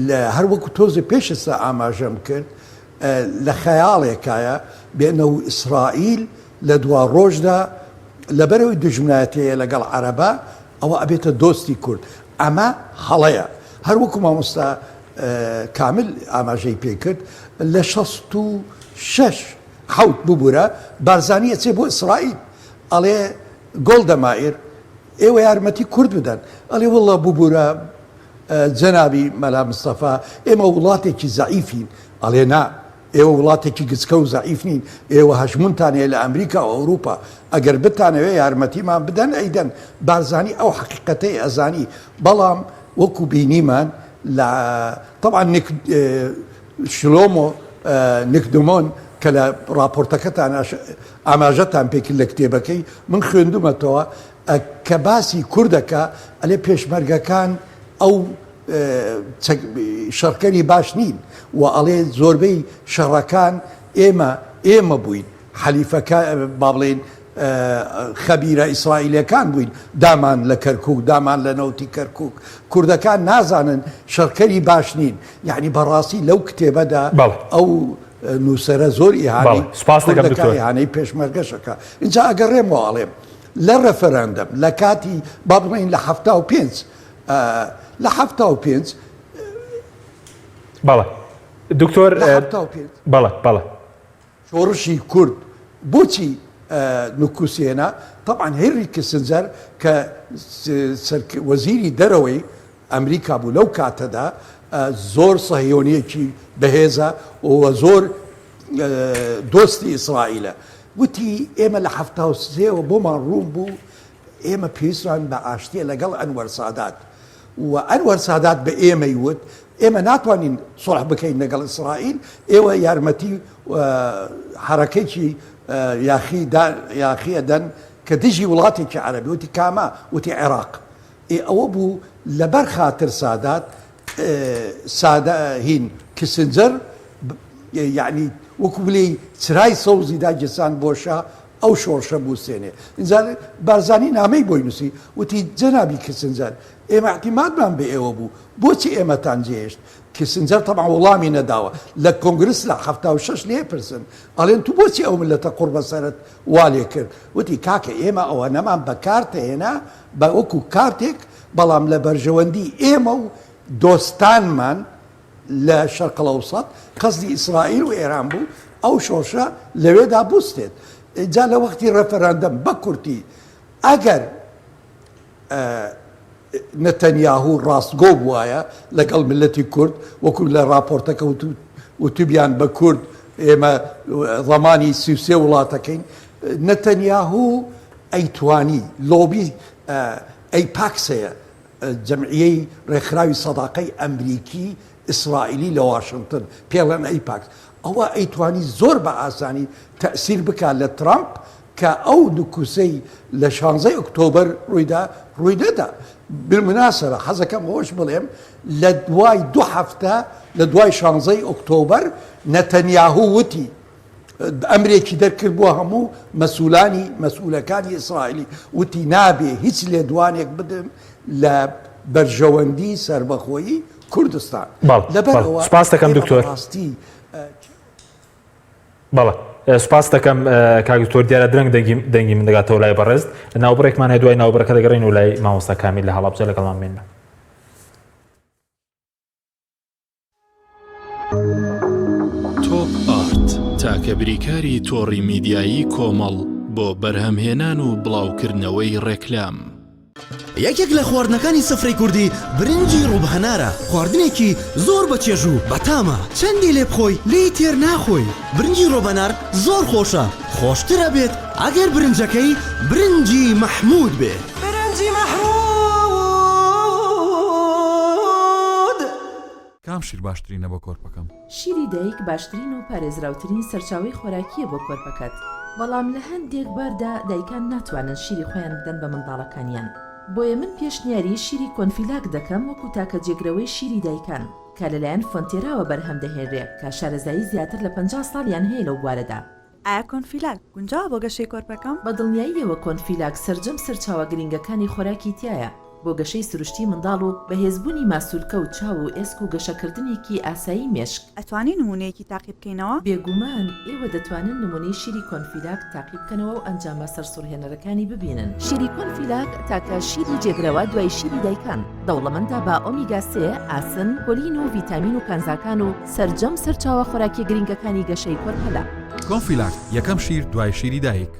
Speaker 5: لە هەر وەکو تۆزێ پێش ئێستا ئاماژەم کرد لە خەیاڵێکایە بێنە و ئیسرائیل لە دوا ڕۆژدا لەبەرەوەی دوژمنایەتەیە لەگەڵ عەرەبا ئەوە ئەبێتە دۆستی کورد ئەمە هەڵەیە هەر وەکو مامۆستا کامل ئاماژەی پێ کرد لە 66 حوت ببورە بارزانی ئەچێ بۆ ئیسرائیل ئەڵێ گۆڵدە مائیر ئێوە یارمەتی کورد بدەن ئەڵێ وەڵڵا ببورە جەنابی مەلا مستەفا ئێمە وڵاتێکی زەعیفین ئەڵێ نا ئێوە وڵاتێکی گچکە و زەعیف نین ئێوە هەژمونتان هەیە لە ئەمریکا و ئەوروپا ئەگەر بتانەوێ یارمەتیمان بدەن ئەیدەن بارزانی ئەو حەقیقەتەی ئەزانی بەڵام وەکو بینیمان لە تەبعەن نک شلۆمۆ نکدمۆن کە لە ڕاپۆرتەکەتان ئاماژەتان پێکرد لە کتێبەکەی من خوێندومەتەوە کە باسی کوردەکە ئەلێ پێشمەرگەکان ئەو شەڕکەری باش نین و ئەڵێ زۆربەی شەڕەکان ئێمە ئێمە بووین حەلیفەکە با بڵێین خەبیرە ئیسرائیلەکان بووین دامان لە کەرکک دامان لە نەوتی کەرکک کوردەکان نازانن شەڕکەری باش نین یعنی بەڕاستی لەو کتێبەدا ئەو نووسەرە زۆر ئیهانەی
Speaker 1: سپاس دەکەم
Speaker 5: ئیهانەی پێشمەرگەشەکە اینجا ئەگەڕێمەوە ئەڵێم لە ڕێفەرەندەم لە کاتی با بڵێین لە 75 لە 75
Speaker 1: بەڵێ دکتۆر بەڵێ بەڵێ
Speaker 5: شۆڕشی کورد بۆچی نکوسی هێنا تەبعەن هێنری کیسنجەر کە وەزیری دەرەوەی ئەمریکا بوو لەو کاتەدا زۆر سەهیۆنیەکی بەهێزە و زۆر دۆستی ئیسرائیلە وتی ئێمە لە 73ەوە بۆمان ڕوون بوو ئێمە پێویستمان بە ئاشتیە لەگەڵ ئەنوەر سادات و ئەنوەر سادات بە ئێمەی وت ئێمە ناتوانین سوڵح بکەین لەگەڵ ئیسرائیل ئێوە یارمەتی حەرەکەیکی یاخی یاخی ئەدەن کە دژی وڵاتێکی عەرەبی وتی کامە وتی عێراق ئێ ئەوە بوو لەبەر خاتر سادات سادە هین کیسنجەر یعنی وەکو بلێی چرای سەوزی داگیرسان بۆ شا ئەو شۆڕشە بوسێنێ ئینجا بارزانی نامەی بۆی نووسی وتی جەنابی کیسنجەر ئێمە اعتیمادمان بە ئێوە بوو بۆچی ئێمەتان جێهێشت کیسنجەر تەبعەن وڵامی نەداوە لە کۆنگرس لە 76 لێ پرسن ئەڵێن تو بۆچی ئەو ملەتە قوڕ بەسەرت وا لێ کرد وتی کاکە ئێمە ئەوەنەمان بە کارت هێنا بە وەکو کارتێک بەڵام لە بەرژەوەندی ئێمە و دۆستانمان لە شەرقەڵەوسەت قەسدی ئیسرائیل و ئێران بوو ئەو شۆڕشە لەوێدا بوستێت جا لە وەختی ڕێفەراندەم بە کورتی ئەگەر نەتەنیاهو ڕاستگۆ بوایە لەگەڵ ملەتی کورد وەکو لە ڕاپۆرتەکە وتبیان بە کورد ئێمە ضمانی 33 وڵاتەکەین نەتەنیاهو ئەیتوانی لۆبی ئەیپاکس هەیە جەمعیەی ڕێکخراوی سەداقەی ئەمریکی ئیسرائیلی لە واشنتن پێڵێن ئەیپاکس ئەوە ئەیتوانی زۆر بە ئاسانی تەئسیر بکات لە ترامپ کە ئەو نکوسەی لە شانزەی ئۆکتۆبەر ڕوویدا ڕووی نەدا بالمناسبە حەزەکەم ئەوەش بڵێم لە دوای دوو هەفتە لە دوای شانزەی ئۆکتۆبەر نەتەنیاهو وتی ئەمرێکی دەرکرد بۆ هەموو مەسولانی مەسئولەکانی ئیسرائیلی وتی نابێ هیچ لێدوانێک بدەن لە بەرژەوەندی سەربەخۆیی کوردستان لەبەر ئەوە
Speaker 1: سپاس دەکەم دکتۆر
Speaker 5: ڕاستی
Speaker 1: بەڵێ سپاس دەکەم کاک دکتۆر دیارە درەنگ دەنگی دەنگی من دەگاتەوە لای بەڕێز ناوبڕێکمان هەیە دوای ناوبڕەکە دەگەڕین و لای مامۆستا کامیل لە هەڵەبجە لەگەڵمان بێنە.
Speaker 3: تۆپ ئارت تاکە بریکاری تۆڕی میدیایی کۆمەڵ بۆ بەرهەمهێنان و بڵاوکردنەوەی ڕێکلام.
Speaker 7: یەکێک لە خواردنەکانی سفرەی کوردی برنجی ڕووب هەنارە، خواردنێکی زۆر بە چێژ و بەتامە، چەندی لێ بخۆی لێی تێر ناخۆی، برنجی ڕۆب هەنار زۆر خۆشە، خۆشتر ئەبێت ئەگەر برنجەکەی برنجی مەحموود بێت.
Speaker 8: برنجی مەحموود.
Speaker 9: کام شیر باشترینە بۆ کۆرپەکەم؟
Speaker 10: شیری دایک باشترین و پارێزراوترین سەرچاوەی خۆراکییە بۆ کۆرپەکەت، بەڵام لە هەندێک باردا دایکان ناتوانن شیری خۆیان بدەن بە منداڵەکانیان. بۆیە من پێشنیاری شیری کۆنفیلاک دەکەم وەکو تاکە جێگرەوەی شیری دایکان کە لەلایەن فۆنتێراوە بەرهەم دەهێنرێ کە شارەزایی زیاتر لە 50 ساڵیان هەیە لەو بوارەدا.
Speaker 8: ئایا کۆنفیلاک گونجاوە بۆ گەشەی کۆرپەکەم؟
Speaker 10: بە دڵنیاییەوە کۆنفیلاک سەرجەم سەرچاوە گرنگەکانی خۆراکی تیایە بۆ گەشەی سروشتی منداڵ و بەهێزبوونی ماسولکە و چاو و ئێسک و گەشەکردنێکی ئاسایی مێشک.
Speaker 8: ئەتوانی نموونەیەکی تاقی بکەینەوە؟
Speaker 10: بێگومان ئێوە دەتوانن نموونەی شیری کۆنفیلاک تاقی بکەنەوە و ئەنجامە سەرسوڕهێنەرەکانی ببینن. شیری کۆنفیلاک تاکە شیری جێگرەوە دوای شیری دایکان، دەوڵەمەندە بە ئۆمیگا سێ، ئاسن، کۆلین و ڤیتامین و کانزاکان و سەرجەم سەرچاوە خۆراکیە گرنگەکانی گەشەی کۆرپەلە.
Speaker 9: کۆنفیلاک یەکەم شیر دوای شیری دایک.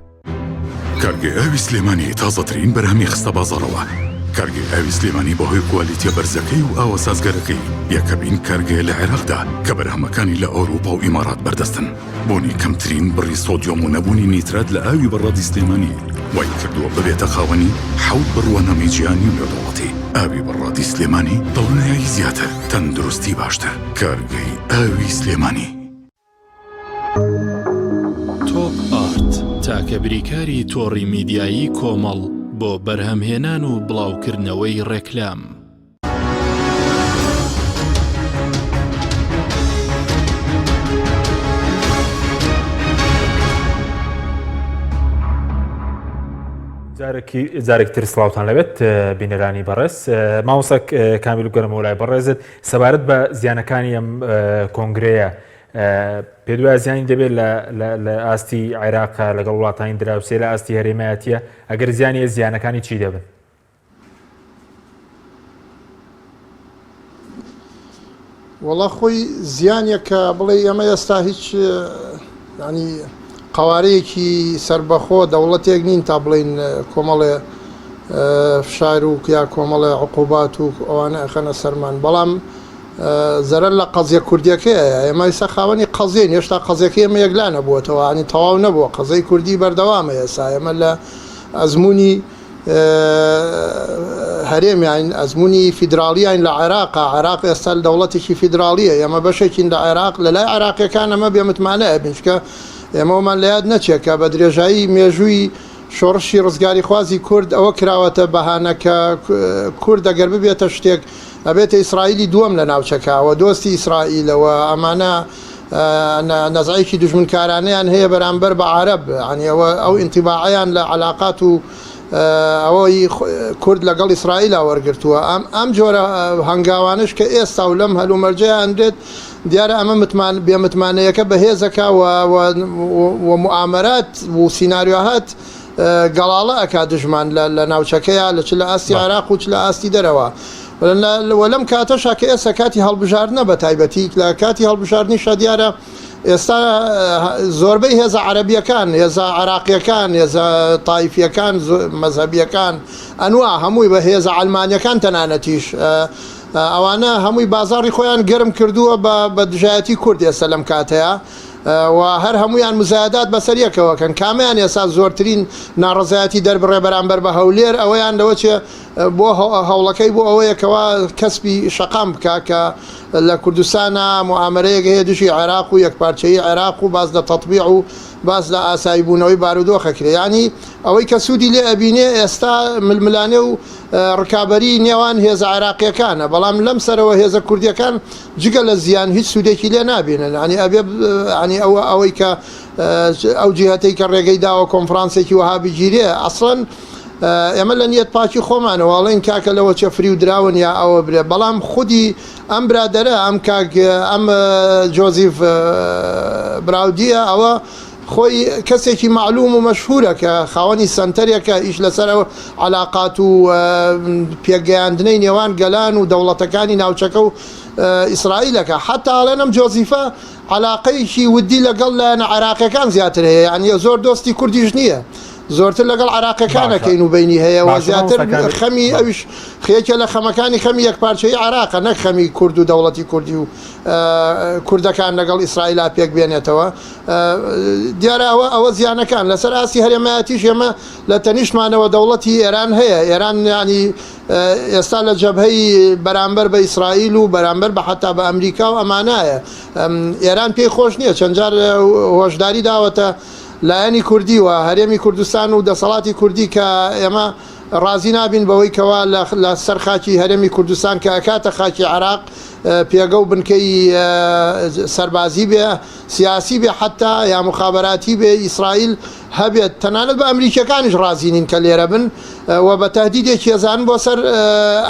Speaker 11: کارگەی ئاوی سلێمانی تازەترین بەرهەمی خستە بازاڕەوە. کارگەی ئاوی سلێمانی بەهۆی کوالیتیە بەرزەکەی و ئاوە سازگارەکەی یەکەمین کارگەیە لە عێراقدا کە بەرهەمەکانی لە ئەوروپا و ئیمارات بەردەستن. بوونی کەمترین بڕی سۆدیۆم و نەبوونی نیترات لە ئاوی بەڕادی سلێمانی وای کردووە ببێتە خاوەنی حەوت بڕوانامەی جیهانی و نێودەوڵەتی. ئاوی بەڕادی سلێمانی دڵنیایی زیاتر، تەندروستی باشتر. کارگەی ئاوی سلێمانی.
Speaker 3: تۆپ ئارت تاکە بریکاری تۆڕی میدیایی کۆمەڵ بۆ بەرهەمهێنان و بڵاوکردنەوەی ڕێکلام.
Speaker 1: جارێکی تر سڵاوتان لەبێت بینەرانی بەڕێز مامۆستا کامیل گەرمەوە لای بەڕێزت سەبارەت بە زیانەکانی ئەم کۆنگرەیە پێت وایە زیانی دەبێت لە ئاستی عێراق لەگەڵ وڵاتانی دراوسێ لە ئاستی هەرێمایەتیە ئەگەر زیانی زیانەکانی چی دەبن؟
Speaker 6: وەڵا خۆی زیانێک کە بڵێ ئێمە ئێستا هیچ ینی قوارەیەکی سربەخۆ دەوڵەتێک نین تا بڵین کۆمەڵێ فشار و یا کۆمەڵێ عقوبات و ئەوانە ئەخەنە سەرمان بەڵام زەرەر لە قەزیە کوردیەکەیە ئێمە ئیستا خاوەنی قەزیەین هێشتا قەزیەکەی ئێمە یەکلا نەبووەتەوە ینی تەواو نەبووە قەزەی کوردی بەردەوامە ئێستا ئێمە لە ئەزمموی هەرێمیان ئەزمموی فیدراالیان لە عێراق عێراق ئێستا لە دەوڵەتێکی فیدراالیە ئێمە بەشێکین لە عێراق لە لای عێراقیەکان ئەمە بێمتمانە بینچکە ئێمەمان لە یاد نەچێت کە بە درێژایی مێژووی شۆڕشی ڕزگاریخوازی کورد ئەوە کراوەتە بەهانە کە کورد ئەگەر ببێتە شتێک ئەبێتە ئیسرائیلی دووەم لە ناوچەکە و دۆستی ئیسرائیلە و ئەمانە نەزعێکی دوژمنکارانەیان هەیە بەرامبەر بە عەرەب یانی ئەوە ئەو ئینتیباعەیان لە عەلاقات و ئەوەی کورد لەگەڵ ئیسرائیلا وەرگرتووە ئەم ئەم جۆرە هەنگاوانش کە ئێستا و لەم هەلومەرجەیان ئەنرێت دیارە ئەمە متمان بێمتمانەیەکە بەهێزەکە و و موئامەرات و سیناریۆهات گەڵاڵە ئەکا دژمان لە ناوچەکەیا لە چ لە ئاستی عێراق و چ لە ئاستی دەرەوە و لەم کاتەشا کە ئێستا کاتی هەڵبژاردنە بە تایبەتی لە کاتی هەڵبژاردنیشا دیارە ئێستا زۆربەی هێزە عەرەبیەکان هێزە عراقیەکان هێزە تایفیەکان مەزهەبیەکان ئەنوا هەمووی بە هێزە عەلمانیەکان تەنانەتیش ئەوانە هەمووی بازاڕی خۆیان گەرم کردووە بە دژایەتی کورد ئێستا لەم کاتەیە و هەر هەموویان مزایەدات بەسەر یەکەوە کەن کامیان ئێستا زۆرترین ناڕەزایەتی دەربڕێ بەرامبەر بە هەولێر ئەوەیان لەوە چێ بۆ هەوڵەکەی بۆ ئەوەیە کەوا کەسبی شەقام بکا کە لە کوردستانا موئامەرەیەک هەیە دژی عێراق و یەکپارچەیی عێراق و باس لە تەتبیع و باس لە ئاسایی بوونەوەی بارودۆخ ئەکرێ یانی ئەوەی کە سوودی لێ ئەبینێ ئێستا ململانێ و ڕکابەری نێوان هێزە عێراقیەکانە بەڵام لەم سەرەوە هێزە کوردیەکان جگە لە زیان هیچ سوودێکی لێ نابینن ینی ئەبێ ینی ئەوە ئەوەی کە ئەو جیهەتەی کە ڕێگەی داوە کۆنفرانسێکی وەها بگیرێ ئەسڵەن ئێمە لە نیەت پاکی خۆمانەوە ئەڵێین کاکە لەوە چێ فریو دراون یا ئەوە برێ بەڵام خودی ئەم برادەرە ئەم کاک ئەم جۆزیف براودیە ئەوە خۆی کەسێکی مەعلوم و مەشهورە کە خاوەنی سەنتەرێکە ئیش لەسەر ئەو عەلاقات و پێکگەیاندنەی نێوان گەلان و دەوڵەتەکانی ناوچەکە و ئیسرائیلەکە حتا ئەڵێن ئەم جۆزیفە عەلاقەیەکی ودی لەگەڵ لایەنە عێراقیەکان زیاتر هەیە یانی زۆر دۆستی کوردیش نییە زۆرتر لەگەڵ عێراقیەکانە
Speaker 1: باشە
Speaker 6: کەین و بینی هەیە و
Speaker 1: باشە
Speaker 6: زیاتر
Speaker 1: مامۆستا کامیل
Speaker 6: خەمی ئەویش یەکێ لە خەمەکانی خەمی یەکپارچەیی عێراقە نەک خەمی کورد و دەوڵەتی کوردی و کوردەکان لەگەڵ ئیسرائیلا پێک بێنێتەوە دیارە ئەوە ئەوە زیانەکان لەسەر ئاستی هەرێمایەتیش ئێمە لە تەنیشتمانەوە دەوڵەتی ئێران هەیە ئێران ینی ئێستا لە جەبهەی بەرامبەر بە ئیسرائیل و بەرامبەر بە حەتا بە ئەمریکا و ئەمانایە ئێران پێی خۆش نییە چەند جار هۆشداری داوەتە لایەنی کوردی و هەرێمی کوردستان و دەسەڵاتی کوردی کە ئێمە. ڕازی نابین بەوەی کەوا لە سەر خاکی هەرێمی کوردستان کە ئەکاتە خاکی عێراق پێگە و بنکەی سەربازی بێ، سیاسی بێ حەتا یا موخابەراتی بێ ئیسرائیل هەبێت، تەنانەت بە ئەمریکیەکانیش ڕازی نین کە لێرە بن و بە تەهدیدێکی ئەزانن بۆ سەر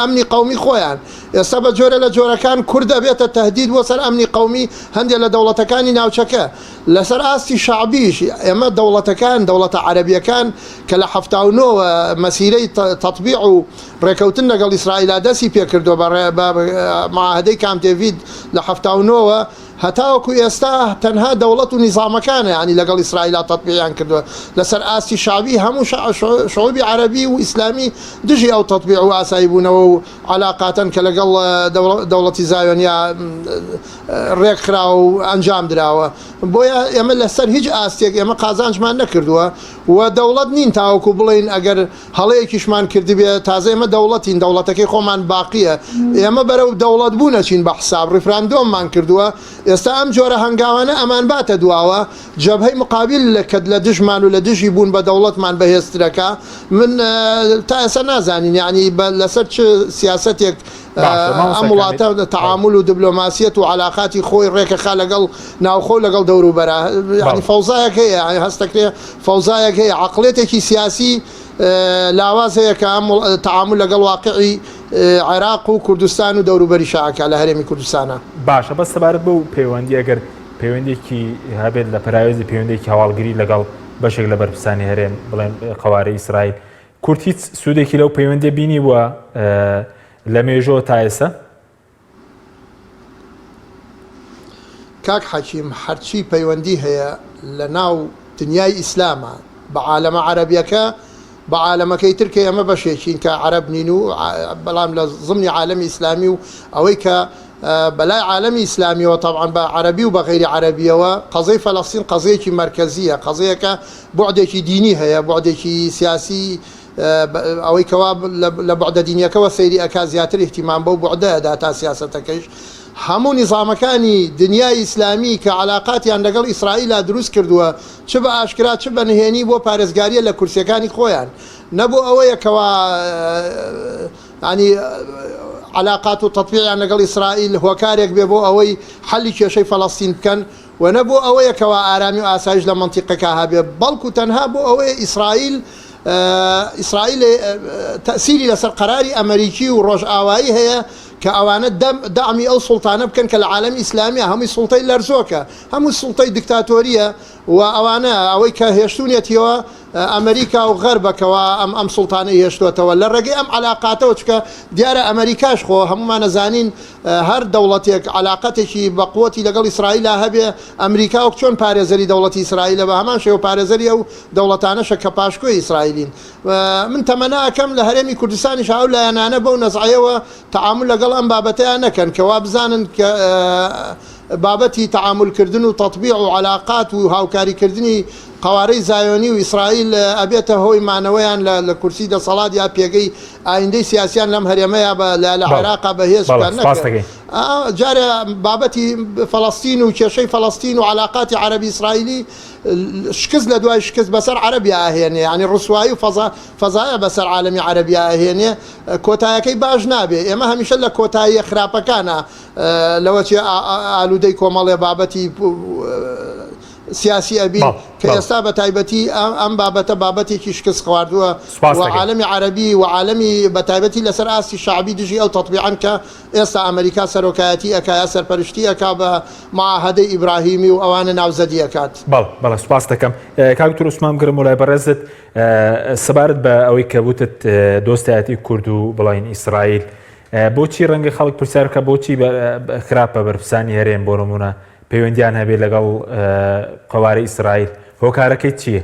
Speaker 6: ئەمنی قەومی خۆیان. ئێستا بە جۆرە لە جۆرەکان کورد ئەبێتە تەهدید بۆ سەر ئەمنی قەومی هەندێ لە دەوڵەتەکانی ناوچەکە. لەسەر ئاستی شەعبیش ئێمە دەوڵەتەکان، دەوڵەتە عەرەبیەکان کە لە 79 وە مەسیرەی تەتبیع و ڕێکەوتن لەگەڵ ئیسرائیلا دەستی پێکردووە بە معاهدەی کامپ دێڤید لە 79 وە هەتاوەکو ئێستا تەنها دەوڵەت و نیزامەکانە یانی لەگەڵ ئیسرائیلا تەتبیعیان کردووە لەسەر ئاستی شەعبی هەموو شعوبی عەرەبی و ئیسلامی دژی ئەو تەتبیع و ئاسایی بوونەوە و عەلاقاتەن کە لەگەڵ دەوڵەتی زایۆنیا ڕێکخراوە و ئەنجام دراوە. بۆیە ئێمە لەسەر هیچ ئاستێک ئێمە قازانجمان نەکردووە و دەوڵەت نین تاوەکو بڵێین ئەگەر هەڵەیەکیشمان کردبێ تازە ئێمە دەوڵەتین دەوڵەتەکەی خۆمان باقیە ئێمە بەرەو دەوڵەت بوون ئەچین بە حساب ڕیفراندۆممان کردووە ئێستا ئەم جۆرە هەنگاوانە ئەمانباتە دواوە جەبهەی مقابیل کە لە دژمان و لە دژی بوون بە دەوڵەتمان بەهێزترەکا من تا ئێستا نازانین یانی لەسەر چ سیاسەتێک
Speaker 1: باشە مامۆستا
Speaker 6: ئەم
Speaker 1: کامیل
Speaker 6: وڵاتە تەعامول و دبلۆماسیەت و عەلاقاتی خۆی ڕێکەخا لەگەڵ ناوخۆ و لەگەڵ دەوروبەرا یانی
Speaker 1: بەڵێ
Speaker 6: فەوزایەک هەیە یانی هەستەکرێ فەوزایەک هەیە عەقڵێتێکی سیاسی لاواز هەیە کە ئەم تەعامول لەگەڵ واقعی عێراق و کوردستان و دەوروبەریشا ئەکا لە هەرێمی کوردستانا.
Speaker 1: باشە بەس سەبارەت بەو پەیوەندی ئەگەر پەیوەندێکی هەبێت لە پەراوێزی پەیوەندێکی هەواڵگری لەگەڵ بەشێک لە بەرپرسانی هەرێم بڵێن قەوارەی ئیسرائیل کورد هیچ سوودێکی لەو پەیوەندیە بینیوە لە مێژۆ تا ئێستا؟
Speaker 6: کاک حەکیم هەرچی پەیوەندی هەیە لە ناو دنیای ئیسلاما بە عالەمە عەرەبیەکە بە عالەمەکەی تر کە ئێمە بەشێکین کە عەرەب نین و بەڵام لە زمنی عالەمی ئیسلامی و ئەوەی کە بەلای عالەمی ئیسلامیەوە تەبعەن بە عەرەبی و بە غەیری عەرەبیەوە قەزەی فەلەستین قەزەیەکی مەرکەزیە قەزەیەکە بوعدێکی دینی هەیە بوعدێکی سیاسی ئەوەی کەوا لە بوعدە دینیەکەوە سەیری ئەکا زیاتر ئیهتیمام بەو بوعدە ئەدا تا سیاسەتەکەیش هەموو نیزامەکانی دنیای ئیسلامی کە عەلاقاتیان لەگەڵ ئیسرائیلا دروست کردووە چ بە ئاشکرا چ بە نهێنی بۆ پارێزگاریە لە کورسیەکانی خۆیان نە بۆ ئەوەیە کەوا یانی عەلاقات و تەتبیعیان لەگەڵ ئیسرائیل هۆکارێک بێ بۆ ئەوەی حەلی کێشەی فەلەستین بکەن و نە بۆ ئەوەیە کەوا ئارامی و ئاسایش لە مەنتیقەکە هەبێ بەڵکو تەنها بۆ ئەوەیە ئیسرائیل ئیسرائیل تەئسیری لەسەر قەراری ئەمەریکی و ڕۆژئاوایی هەیە کە ئەوانە دەعمی ئەو سوڵتانە بکەن کە لە عالەمی ئیسلامیە هەمووی سوڵتەی لەرزۆکە هەموو سوڵتەی دکتاتۆریە و ئەوانە ئەوەی کە هێشتونیەتیەوە ئەمریکا و غەربە کەوا ئەم ئەم سوڵتانەی هێشتۆتەوە لە ڕێگەی ئەم عەلاقاتەوە چونکە دیارە ئەمریکاش خۆ هەموومان ئەزانین هەر دەوڵەتێک عەلاقەتێکی بە قوتی لەگەڵ ئیسرائیلا هەبێ ئەمریکا وەک چۆن پارێزەری دەوڵەتی ئیسرائیلە بە هەمان شێوە پارێزەری ئەو دەوڵەتانەشە کە پاشکۆی ئیسرائیلین من تەمەنا ئەکەم لە هەرێمی کوردستانیش ئەو لایەنانە بەو نەزعەیەوە تەعامول لەگەڵ ئەم بابەتەیا نەکەن کە وابزانن کە بابەتی تەعامول کردن و تەتبیع و عەلاقات و هاوکاری کردنی قەوارەی زایۆنی و ئیسرائیل ئەبێتە هۆی مانەوەیان لە لە کورسی دەسەڵات یا پێگەی ئایندەی سیاسیان لەم هەرێمەیا بە لە لە عێراقا بەهێز بکەن نەکەن جارێ بابەتی فەلەستین و کێشەی فەلەستین و عەلاقاتی عەرەبی ئیسرائیلی شکست لە دوای شکست بەسەر عەرەبیا ئەهێنێ یانی ڕسوایی و فەزا فەزایە بەسەر عالەمی عەرەبیا ئەهێنێ کۆتایەکەی باش نابێ ئێمە هەمیشە لە کۆتاییە خراپەکانا لەوەچێ ئالوودەی کۆمەڵێ بابەتی سیاسی ئەبین کە ئێستا بە تایبەتی ئەم بابەتە بابەتێکی شکست خواردووە و عالەمی عەرەبی و عالەمی بە تایبەتی لەسەر ئاستی شەعبی دژی ئەو تەتبیعەن کە ئێستا ئەمریکا سەرۆکایەتی ئەکا یا سەرپەرشتی ئەکا بە معاهدەی ئیبراهیمی و ئەوانە ناوزەدی ئەکات.
Speaker 1: بەڵێ بەڵێ سوپاست دەکەم کاک دکتۆر عوسمان بگەڕێمەوە لای بەڕێزت سەبارەت بە ئەوەی کە وتت دۆستایەتی کورد و بڵین ئیسرائیل بۆچی ڕەنگە خەڵک پرسیار بکە بۆچی خراپە بەرپرسانی هەرێم بۆ نمونە پەیوەندیان هەبێت لەگەڵ قەوارەی ئیسرائیل هۆکارەکەی چییە؟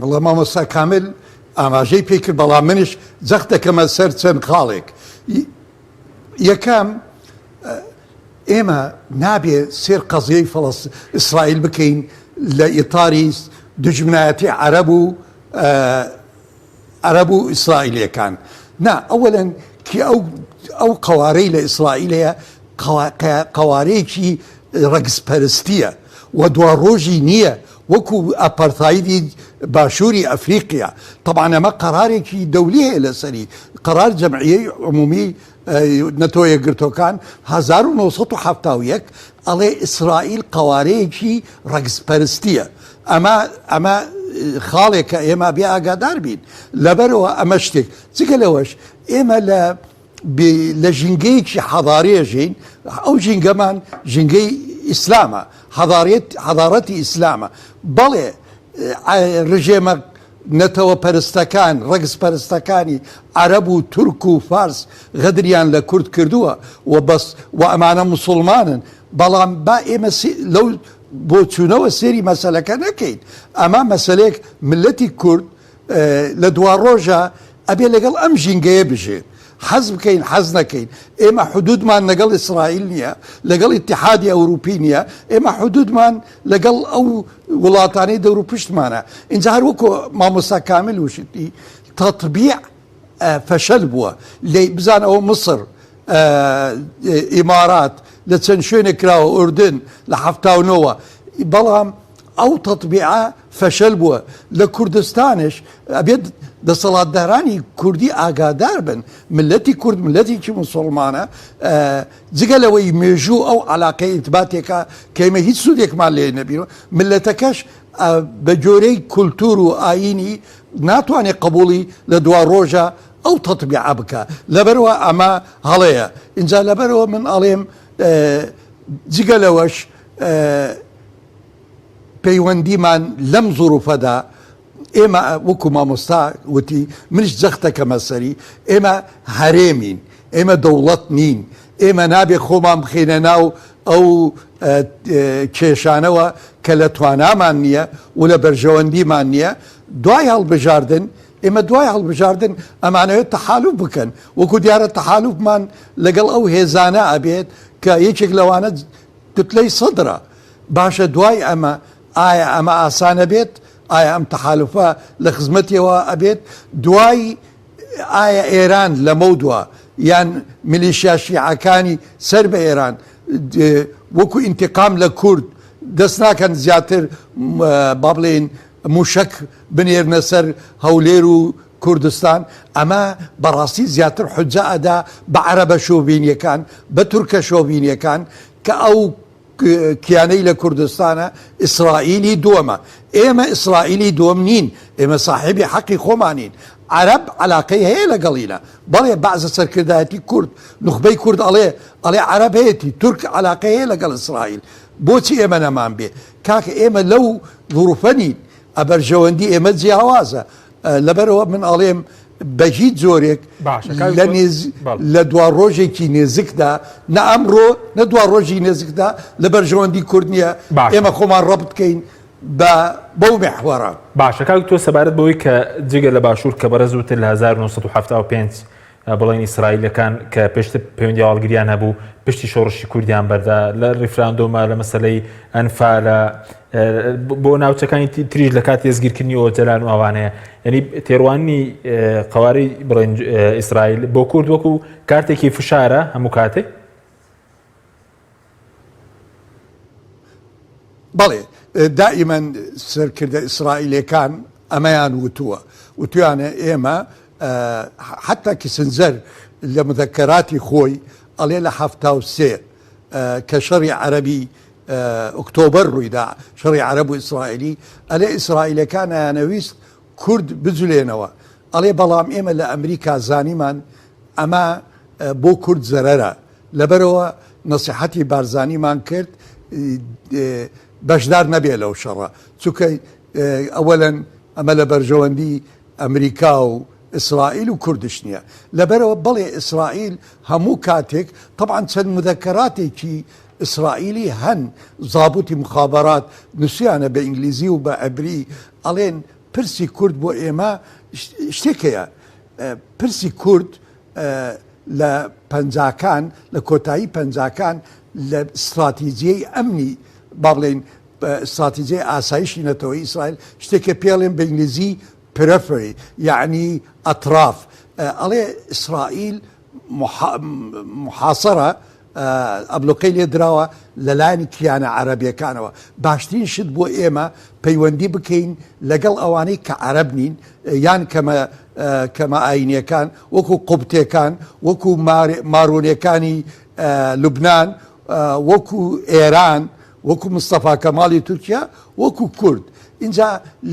Speaker 5: وەڵا مامۆستا کامل ئاماژەی پێ کرد بەڵام منیش جەخت دەکەمە سەر چەند خاڵێک یەکەم ئێمە نابێ سێر قەزیەی فەڵەس ئیسرائیل بکەین لە ئیتاری دژمنایەتی عەرەب و عەرەب و ئیسرائیلیەکان نا ئەوەلەن کی ئەو ئەو قەوارەی لە ئیسرائیل هەیە قەوارەیەکی ڕەگزپەرستیە و دواڕۆژی نییە. وەکو ئەپەرتایدی باشووری ئەفریقیا. تەبعەن ئەمە قەرارێکی دەولی هەیە لەسەری، قەرار جەمعیەی عمومی نەتەوە یەکگرتووەکان 1971 ئەڵێ ئیسرائیل قەوارەیەکی ڕەگزپەرستیە. ئەمە ئەمە خاڵێکە ئێمە بێ ئاگادار بین. لەبەرئەوە ئەمە شتێک. جگە لەوەش ئێمە لە لە ژینگەیەکی حەضاری ئەژین، ئەو ژینگەمان ژینگەی ئیسلامە، حەضاریەت حەضارەتی ئیسلامە. بەڵێ ڕژێمە نەتەوە پەرستەکان، ڕەگز پەرستەکانی عەرەب و تورک و فارس غەدریان لە کورد کردووە و بەس و ئەمانە موسوڵمانن، بەڵام با ئێمە لەو بۆچوونەوە سێری مەسەلەکە نەکەین. ئەمە مەسەلەیەک مللەتی کورد لە دواڕۆژا ئەبێ لەگەڵ ئەم ژینگەیە بژێت حەز بکەین حەز نەکەین ئێمە حدودمان لەگەڵ ئیسرائیل نییە لەگەڵ ئیتحادی ئەوروپی نییە ئێمە حدودمان لەگەڵ ئەو وڵاتانەی دەور و پشتمانە اینجا هەر وەکو مامۆستا کامل وشتی تەطبیع فەشەل بووە لی بزان ئەوە مصر ئیمارات لە چەند شوێنێک کراوە ئوردن لە 79ەوە بەڵام ئەو تەتبیعە فەشەل بووە، لە کوردستانش ئەبێت دەسەڵاتدارانی کوردی ئاگادار بن، مللەتی کورد مللەتێکی موسوڵمانە، جگە لەوەی مێژوو ئەو عەلاقەی ئیرتباتێکە کە ئێمە هیچ سوودێکمان لێ نەبینوە، مللەتەکەش بە جۆرەی کولتوور و ئایینی ناتوانێت قبوڵی لە دواڕۆژا ئەو تەتبیعە بکا، لەبەرئەوە ئەمە هەڵەیە، ئینجا لەبەرئەوە من ئەڵێم جگە لەوەش پەیوەندیمان لەم زروفەدا ئێمە وەکو مامۆستا وتی منیش جەختەکەمە سەری ئێمە هەرێمین ئێمە دەوڵەت نین ئێمە نابێ خۆمان بخەینە ناو ئەو کێشانەوە کە لە توانامان نییە و لە بەرژەوەندیمان نییە دوای هەڵبژاردن ئێمە دوای هەڵبژاردن ئەمانەوێت تەحالوف بکەن وەکو دیارە تەحالوفمان لەگەڵ ئەو هێزانە ئەبێت کە یەکێک لەوانە کوتلەی سەدرە. باشە دوای ئەمە ئایا ئەمە ئاسان ئەبێت؟ ئایا ئەم تەحالوفە لە خزمەتیەوە ئەبێت؟ دوای ئایا ئێران لەمەودوا یان میلیشیا شیعەکانی سەر بە ئێران وەکو ئینتقام لە کورد دەست ناکەن زیاتر با بڵێین موشەک بنێرنە سەر هەولێر و کوردستان، ئەمە بەڕاستی زیاتر حوجە ئەدا بە عەرەبە شۆڤینیەکان، بە تورکە شۆڤینیەکان کە ئەو کیانەی لە کوردستانە ئیسرائیلی دووەمە. ئێمە ئیسرائیلی دووەم نین، ئێمە ساحێبی حەقی خۆمانین. عەرەب عەلاقەی هەیە لەگەڵینە. بەڵێ بەعزە سەرکردایەتی کورد، نوخبەی کورد ئەڵێ، ئەڵێ عەرەب هەیەتی، تورک عەلاقەی هەیە لەگەڵ ئیسرائیل. بۆچی ئێمە نەمان بێ؟ کاکە ئێمە لەو زروفە نین. ئەبەرژەوەندی ئێمە جیاوازە. لەبەرئەوە من ئەڵێم بە هیچ جۆرێک لە نێز لە دوا ڕۆژێکی نێزکدا نە ئەمڕۆ نە دوا ڕۆژی نێزکدا لە بەرژەوەندی کورد نییە ئێمە خۆمان ڕەبت کەین بە بەو میحوەرە.
Speaker 1: باشە کاک تۆ سەبارەت بەوەی کە جگە لە باشوور کە بەڕێز وتت لە 1975 بڵێن ئیسرائیلەکان کە پێشتر پەیوەندی هەواڵگریان هەبوو پشتی شۆڕشی کوردیان بەردا لە ڕیفراندۆمە لە مەسلەی ئەنفالە بۆ ناوچەکانی تریش لە کاتی دەستگیرکردنی ئۆجەلان و ئەوانەیە یعنی تێڕوانی قوارەی بڵێن ئیسرائیل بۆ کورد وەکو کارتێکی فشارە هەموو کاتێک
Speaker 5: بەڵێ دائیمەن سەرکردە ئیسرائیلەکان ئەمەیان وتووە وتویانە ئێمە حتا کیسنجەر لە مذەکەراتی خۆی ئەڵێ لە 73 کە شەڕی عەربی ئۆکتۆبەر ڕوویدا شەڕی عەرەب و ئیسرائیلی ئەلێ ئیسرائیلەکان ئەیانەویست کورد بجولێنەوە ئەڵێ بەڵام ئێمە لە ئەمریکا زانیمان ئەمە بۆ کورد زەرەرە لەبەرئەوە نەسیحەتی بارزانیمان کرد بەشدار نەبێ لەو شەڕە چونکە ئەوەلەن ئەمە لە بەرژەوەندی ئەمریکا و ئیسرائیل و کوردش نییە لەبەرەوە بەڵێ ئیسرائیل هەموو کاتێک طبعا چەند مذەکەراتێکی ئیسرائیلی هەن زابوتی مخابرات نووسیانە بە ئینگلیزی و بە عبری ئەڵێن پرسی کورد بۆ ئێمە شتێک هەیە پرسی کورد لە پەنجاکان لە کۆتایی پەنجاکان لە ستراتیجیەی ئەمنی با بڵێین ستراتیجیەی ئاسایشی نەتەوەی ئیسرائیل شتێکە پێڵێن بە ئینگلیزی periphery یعنی ئەتراف ئەڵێ ئیسرائیل محاسرە. ئابلۆقەی لێ دراوە لەلایەن کیانە عەرەبیەکانەوە. باشترین شت بۆ ئێمە پەیوەندی بکەین لەگەڵ ئەوانەی کە عەرەب نین یان کەمە کەمە ئاینیەکان وەکو قوبتێکان وەکو مارونێکانی لوبناان وەکو ئێران وەکو مستەفا کەماڵی تورکیا وەکو کورد ئینجا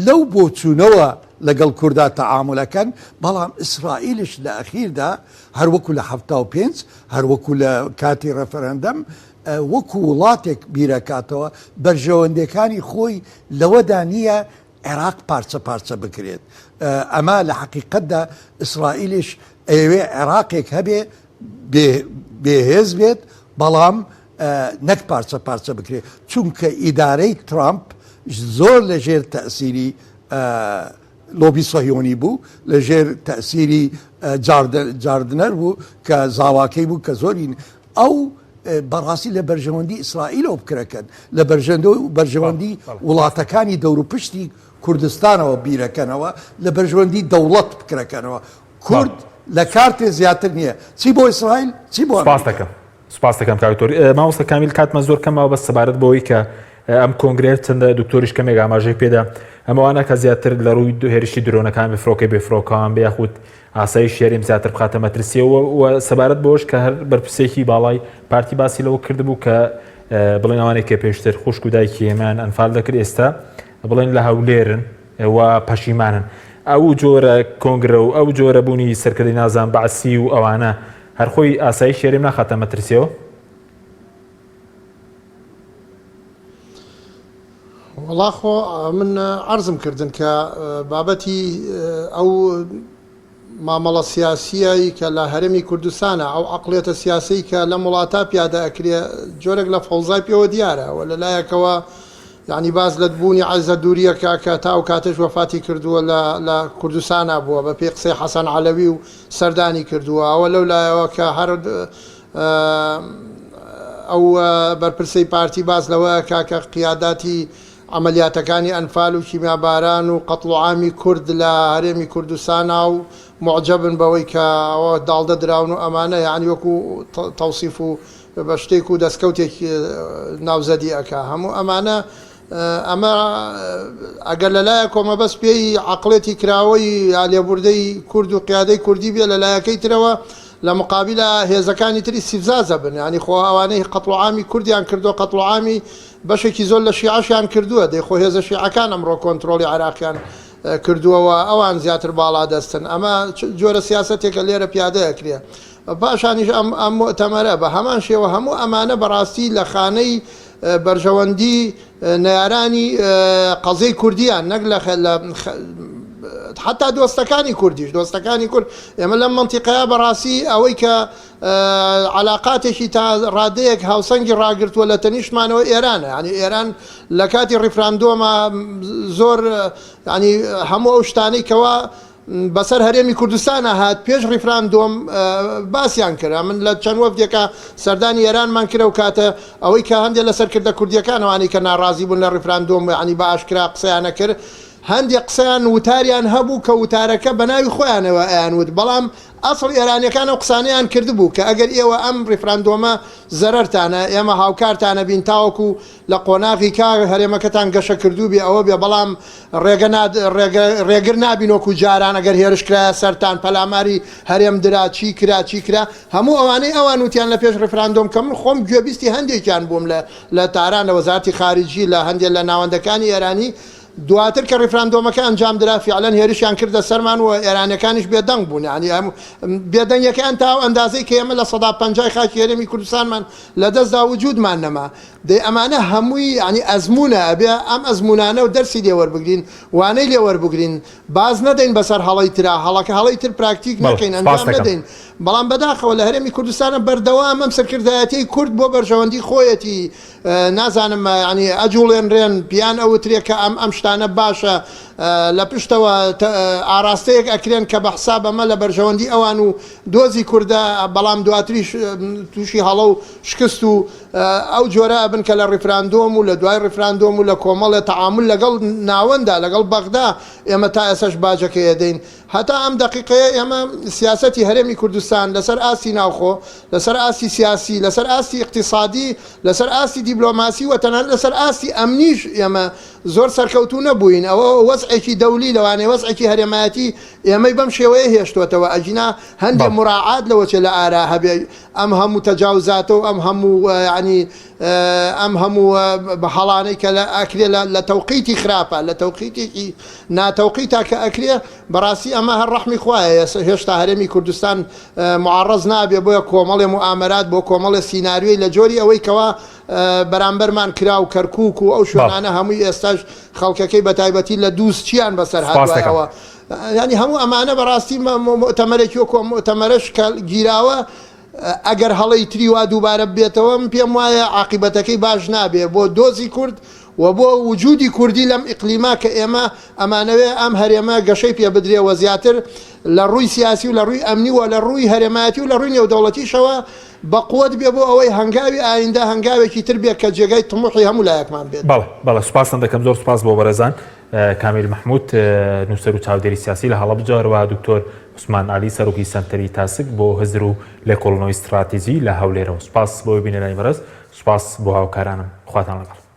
Speaker 5: لەو بۆچوونەوە لەگەڵ کوردا تەعامولەکەن بەڵام ئیسرائیلش لە ئەخیردا هەروەکو لە 75 هەروەکو لە کاتی ڕێفەرەندەم وەکو وڵاتێک بیرەکاتەوە بەرژەوەندیەکانی خۆی لەوەدا نییە عێراق پارچە پارچە بکرێت ئەمە لە حەقیقەتدا ئیسرائیلیش ئەیەوێ عێراقێک هەبێ بێهێز بێت بەڵام نەک پارچە پارچە بکرێت چونکە ئیدارەی ترامپ زۆر لەژێر تەسیری لۆبی سەهیۆنی بوو لەژێر تەسیری جاردنەر بوو کە زاواکەی بوو کە زۆری ئەو بەڕاستی لە بەرژەوەندی ئیسرائیلەوە بکرەکەن لە بەرژەندۆ و بەرژەوەندی وڵاتەکانی دەوروپشتی کوردستانەوە بیرەکەنەوە لە بەرژەوەندی دەوڵەت بکرەکەنەوە کورد لە کارتێ زیاتر نییە چی بۆ ئیسرائیل چی بۆ
Speaker 1: سپاس دەکەم سپاس دەکەم کاک دکتۆر مامۆستا کامیل کاتمان زۆر کەمەوە بەس سەبارەت بەوەی کە ئەم کۆنگرەیە چەندە دکتۆریش کەمێک ئاماژەی پێدا ئەمەوانە کە زیاتر لە ڕووی هێرشی درۆنەکان بێ فڕۆکەی بێ فڕۆکەوان بێ یاخود ئاسایشی هەرێم زیاتر بخاتە مەترسیەوە و سەبارەت بەوەش کە هەر بەرپرسێکی باڵای پارتی باسی لەوە کردبوو کە بڵێن ئەوانەی کە پێشتر خوشک و دایکی ئێمەیان ئەنفال دەکرد ئێستا بڵێن لە هەولێرن و پەشیمانن ئەو جۆرە کۆنگرە و ئەو جۆرە بوونی سەرکردەی نازان بەعسی و ئەوانە هەر خۆی ئاسایشی هەرێم ناخاتە مەترسیەوە؟
Speaker 6: وەڵا خۆ من عەرزم کردن کە بابەتی ئەو مامەڵە سیاسییەی کە لە هەرێمی کوردستانە، ئەو عەقڵیەتە سیاسیەی کە لەم وڵاتە پیادە ئەکرێ جۆرێک لە فەوزای پێوە دیارە و لە لایەکەوە یانی باس لە بوونی عیزە دووریەکە کە تا ئەو کاتەش وەفاتی کردووە لە لە کوردستانا بووە بە پێی قسەی حەسەن عەلەوی و سەردانی کردووە ئەوە لەو لایەوە کە هەر ئەو بەرپرسەی پارتی باس لەوە ئەکا کە قیاداتی عەمەلیاتەکانی ئەنفال و کیمیاباران و قەتڵوعامی کورد لە هەرێمی کوردستانا و موعجەبن بەوەی کە ئەوە داڵدە دراون و ئەمانە یەعنی وەکو تەوسیف و بە شتێک و دەسکەوتێک ناوزەدی ئەکا هەموو ئەمانە ئەمە ئەگەر لە لایەکەوە مەبەست پێی عەقڵێتی کراوەی یا لێبوردەی کورد و قیادەی کوردی بێ لە لایەکەی ترەوە لە مقابیلا هێزەکانی تر ئیستیفزاز ئەبن یانی خۆ ئەوانەی قەتڵوعامی کوردیان کردووە قەتڵوعامی بەشێکی زۆر لە شیعەشیان کردووە، دەی خۆ هێزە شیعەکان ئەمڕۆ کۆنترۆڵی عێراقیان کردووە و ئەوان زیاتر باڵادەستن. ئەمە چ جۆرە سیاسەتێکە لێرە پیادە ئەکرێ؟ پاشانیش ئەم ئەم موئتەمەرە بە هەمان شێوە هەموو ئەمانە بەڕاستی لە خانەی بەرژەوەندی نەیارانی قەزیەی کوردیان نەک لە لە حەتا دۆستەکانی کوردیش دۆستەکانی کورد ئێمە لەم مەنتیقەیە بەڕاستی ئەوەی کە عەلاقاتێکی تا ڕادەیەک هاوسەنگی ڕاگرتووە لە تەنیشتمانەوە ئێرانە یانی ئێران لە کاتی ڕیفراندۆما زۆر ینی هەموو ئەو شتانەی کەوا بەسەر هەرێمی کوردستانە هات پێش ڕیفراندۆم باسیان کرا من لە چەند وەفدێکە سەردانی ئێرانمان کرا و کاتە ئەوەی کە هەندێک لە سەرکردە کوردیەکانەوانی کە ناڕازی بوون لە ڕیفراندۆم ینی بە ئاشکرا قسەیانە کرد هەندێک قسەیان وتاریان هەبوو کە وتارەکە بە ناوی خۆیانەوە ئەیان وت بەڵام ئەسڵ ئێرانیەکان ئەو قسانەیان کردبوو کە ئەگەر ئێوە ئەم ڕیفراندۆمە زەرەرتانە ئێمە هاوکارتانە بین تاوەکو لە قۆناغی کا هەرێمەکەتان گەشە کردوو بێ ئەوە بێ بەڵام ڕێگە ناد ڕێگە ڕێگر نابین وەکو جاران ئەگەر هێرش کرایە سەرتان پەلاماری هەرێم درا چی کرا چی کرا هەموو ئەوانەی ئەوان وتیان لە پێش ڕیفراندۆم کە من خۆم گوێبیستی هەندێکیان بووم لە لە تاران لە وەزارەتی خارجی لە هەندێک لە ناوەندەکانی ئێرانی دواتر کە ڕیفراندۆمەکە ئەنجام درا فیعلەن هێرشیان کردە سەرمان و ئێرانیەکانیش بێدەنگ بوون یانی بێدەنگیەکەیان تا ئەو ئەندازەی کە ئێمە 50% خاکی هەرێمی کوردستانمان لە دەستدا وجودمان نەما دەی ئەمانە هەمووی یانی ئەزموونە ئەبێ ئەم ئەزموونانە و دەرسی لێ وەربگرین وانەی لێ وەربگرین باز نەدەین بەسەر هەڵەی ترا هەڵەکە هەڵەی تر پراکتیک نەکەین ئەنجام نەدەین بەڵام بەداخەوە لە هەرێمی کوردستانە بەردەوام ئەم سەرکردایەتیەی کورد بۆ بەرژەوەندی خۆیەتی نازانم یانی ئەجوڵێنرێن پیان ئەوترێ کە ئەم ئەم شتانە باشە. لە پشتەوە ئاراستەیەک ئەکرێن کە بە حساب ئەمە لە بەرژەوەندی ئەوان و دۆزی کوردە، بەڵام دواتریش تووشی هەڵە و شکست و ئەو جۆرە ئەبن کە لە ڕیفراندۆم و لە دوای ڕیفراندۆم و لە کۆمەڵێ تەعامول لەگەڵ ناوەندا، لەگەڵ بەغدا ئێمە تا ئێستاش باجەکەی ئەدەین. هەتا ئەم دەقیقەیە ئێمە سیاسەتی هەرێمی کوردستان لەسەر ئاستی ناوخۆ، لەسەر ئاستی سیاسی، لەسەر ئاستی ئیقتیسادی، لەسەر ئاستی دیبلۆماسی و تەنانەت لەسەر ئاستی ئەمنیش ئێمە زۆر سەرکەوتوو نەبووین، ئەوە وەزعێکی دەولی لەوانەیە وەزعێکی هەرێمایەتی ئێمەی بەم شێوەیە هێشتۆتەوە، ئەگینا هەندێ موراعات لەوەچێ لە ئارا هەبێ ئەم هەموو تەجاوزاتە و ئەم هەموو یانی ئەم هەموو هەڵانەی کە ئەکرێ لە تەوقیتی خراپە لە تەوقیتێکی ناتەوقیتا کە ئەکرێ بەڕاستی ئەمە هەر ڕەحمی خوایە هێشتا هەرێمی کوردستان معڕەز نابێ بۆیە کۆمەڵێ موئامەرات بۆ کۆمەڵێ سیناریۆی لە جۆری ئەوەی کەوا بەرامبەرمان کرا و کەرکوک و ئەو شوێنانە هەمووی ئێستاش خەڵکەکەی بەتایبەتی لە دووز چیان بەسەر هاتووە ئەوە ینی هەموو ئەمانە بەڕاستی موئتەمەرێکی وەکو ئەم موئتەمەرەش کە گیراوە ئەگەر هەڵەی تری وا دووبارە ببێتەوە من پێم وایە عاقیبەتەکەی باش نابێ بۆ دۆزی کورد و بۆ وجودی کوردی لەم ئیقلیمە کە ئێمە ئەمانەوێ ئەم هەرێمە گەشەی پێ بدرێ و زیاتر لە ڕووی سیاسی و لە ڕووی ئەمنی و لە ڕووی هەرێمایەتی و لە ڕووی نێودەوڵەتیشەوە بەقوەت بێ بۆ ئەوەی هەنگاوی ئایندە هەنگاوێکی تر بێ کە جێگای تموحی هەموو لایەکمان بێت.
Speaker 1: بەڵێ بەڵێ سوپاستان دەکەم زۆر سوپاس بۆ بەڕێزان کامیل مەحمود نووسەر و چاودێری سیاسی لە هەڵەبجە هەروەها دکتۆر عوسمان عەلی سەرۆکی سەنتەری تاسک بۆ هزر و لێکۆڵینەوەی ستراتیجی لە هەولێرەوە سوپاس بۆ بینەرانی بەڕێز سوپاس بۆ هاوکارانم خواتان لەگەڵ.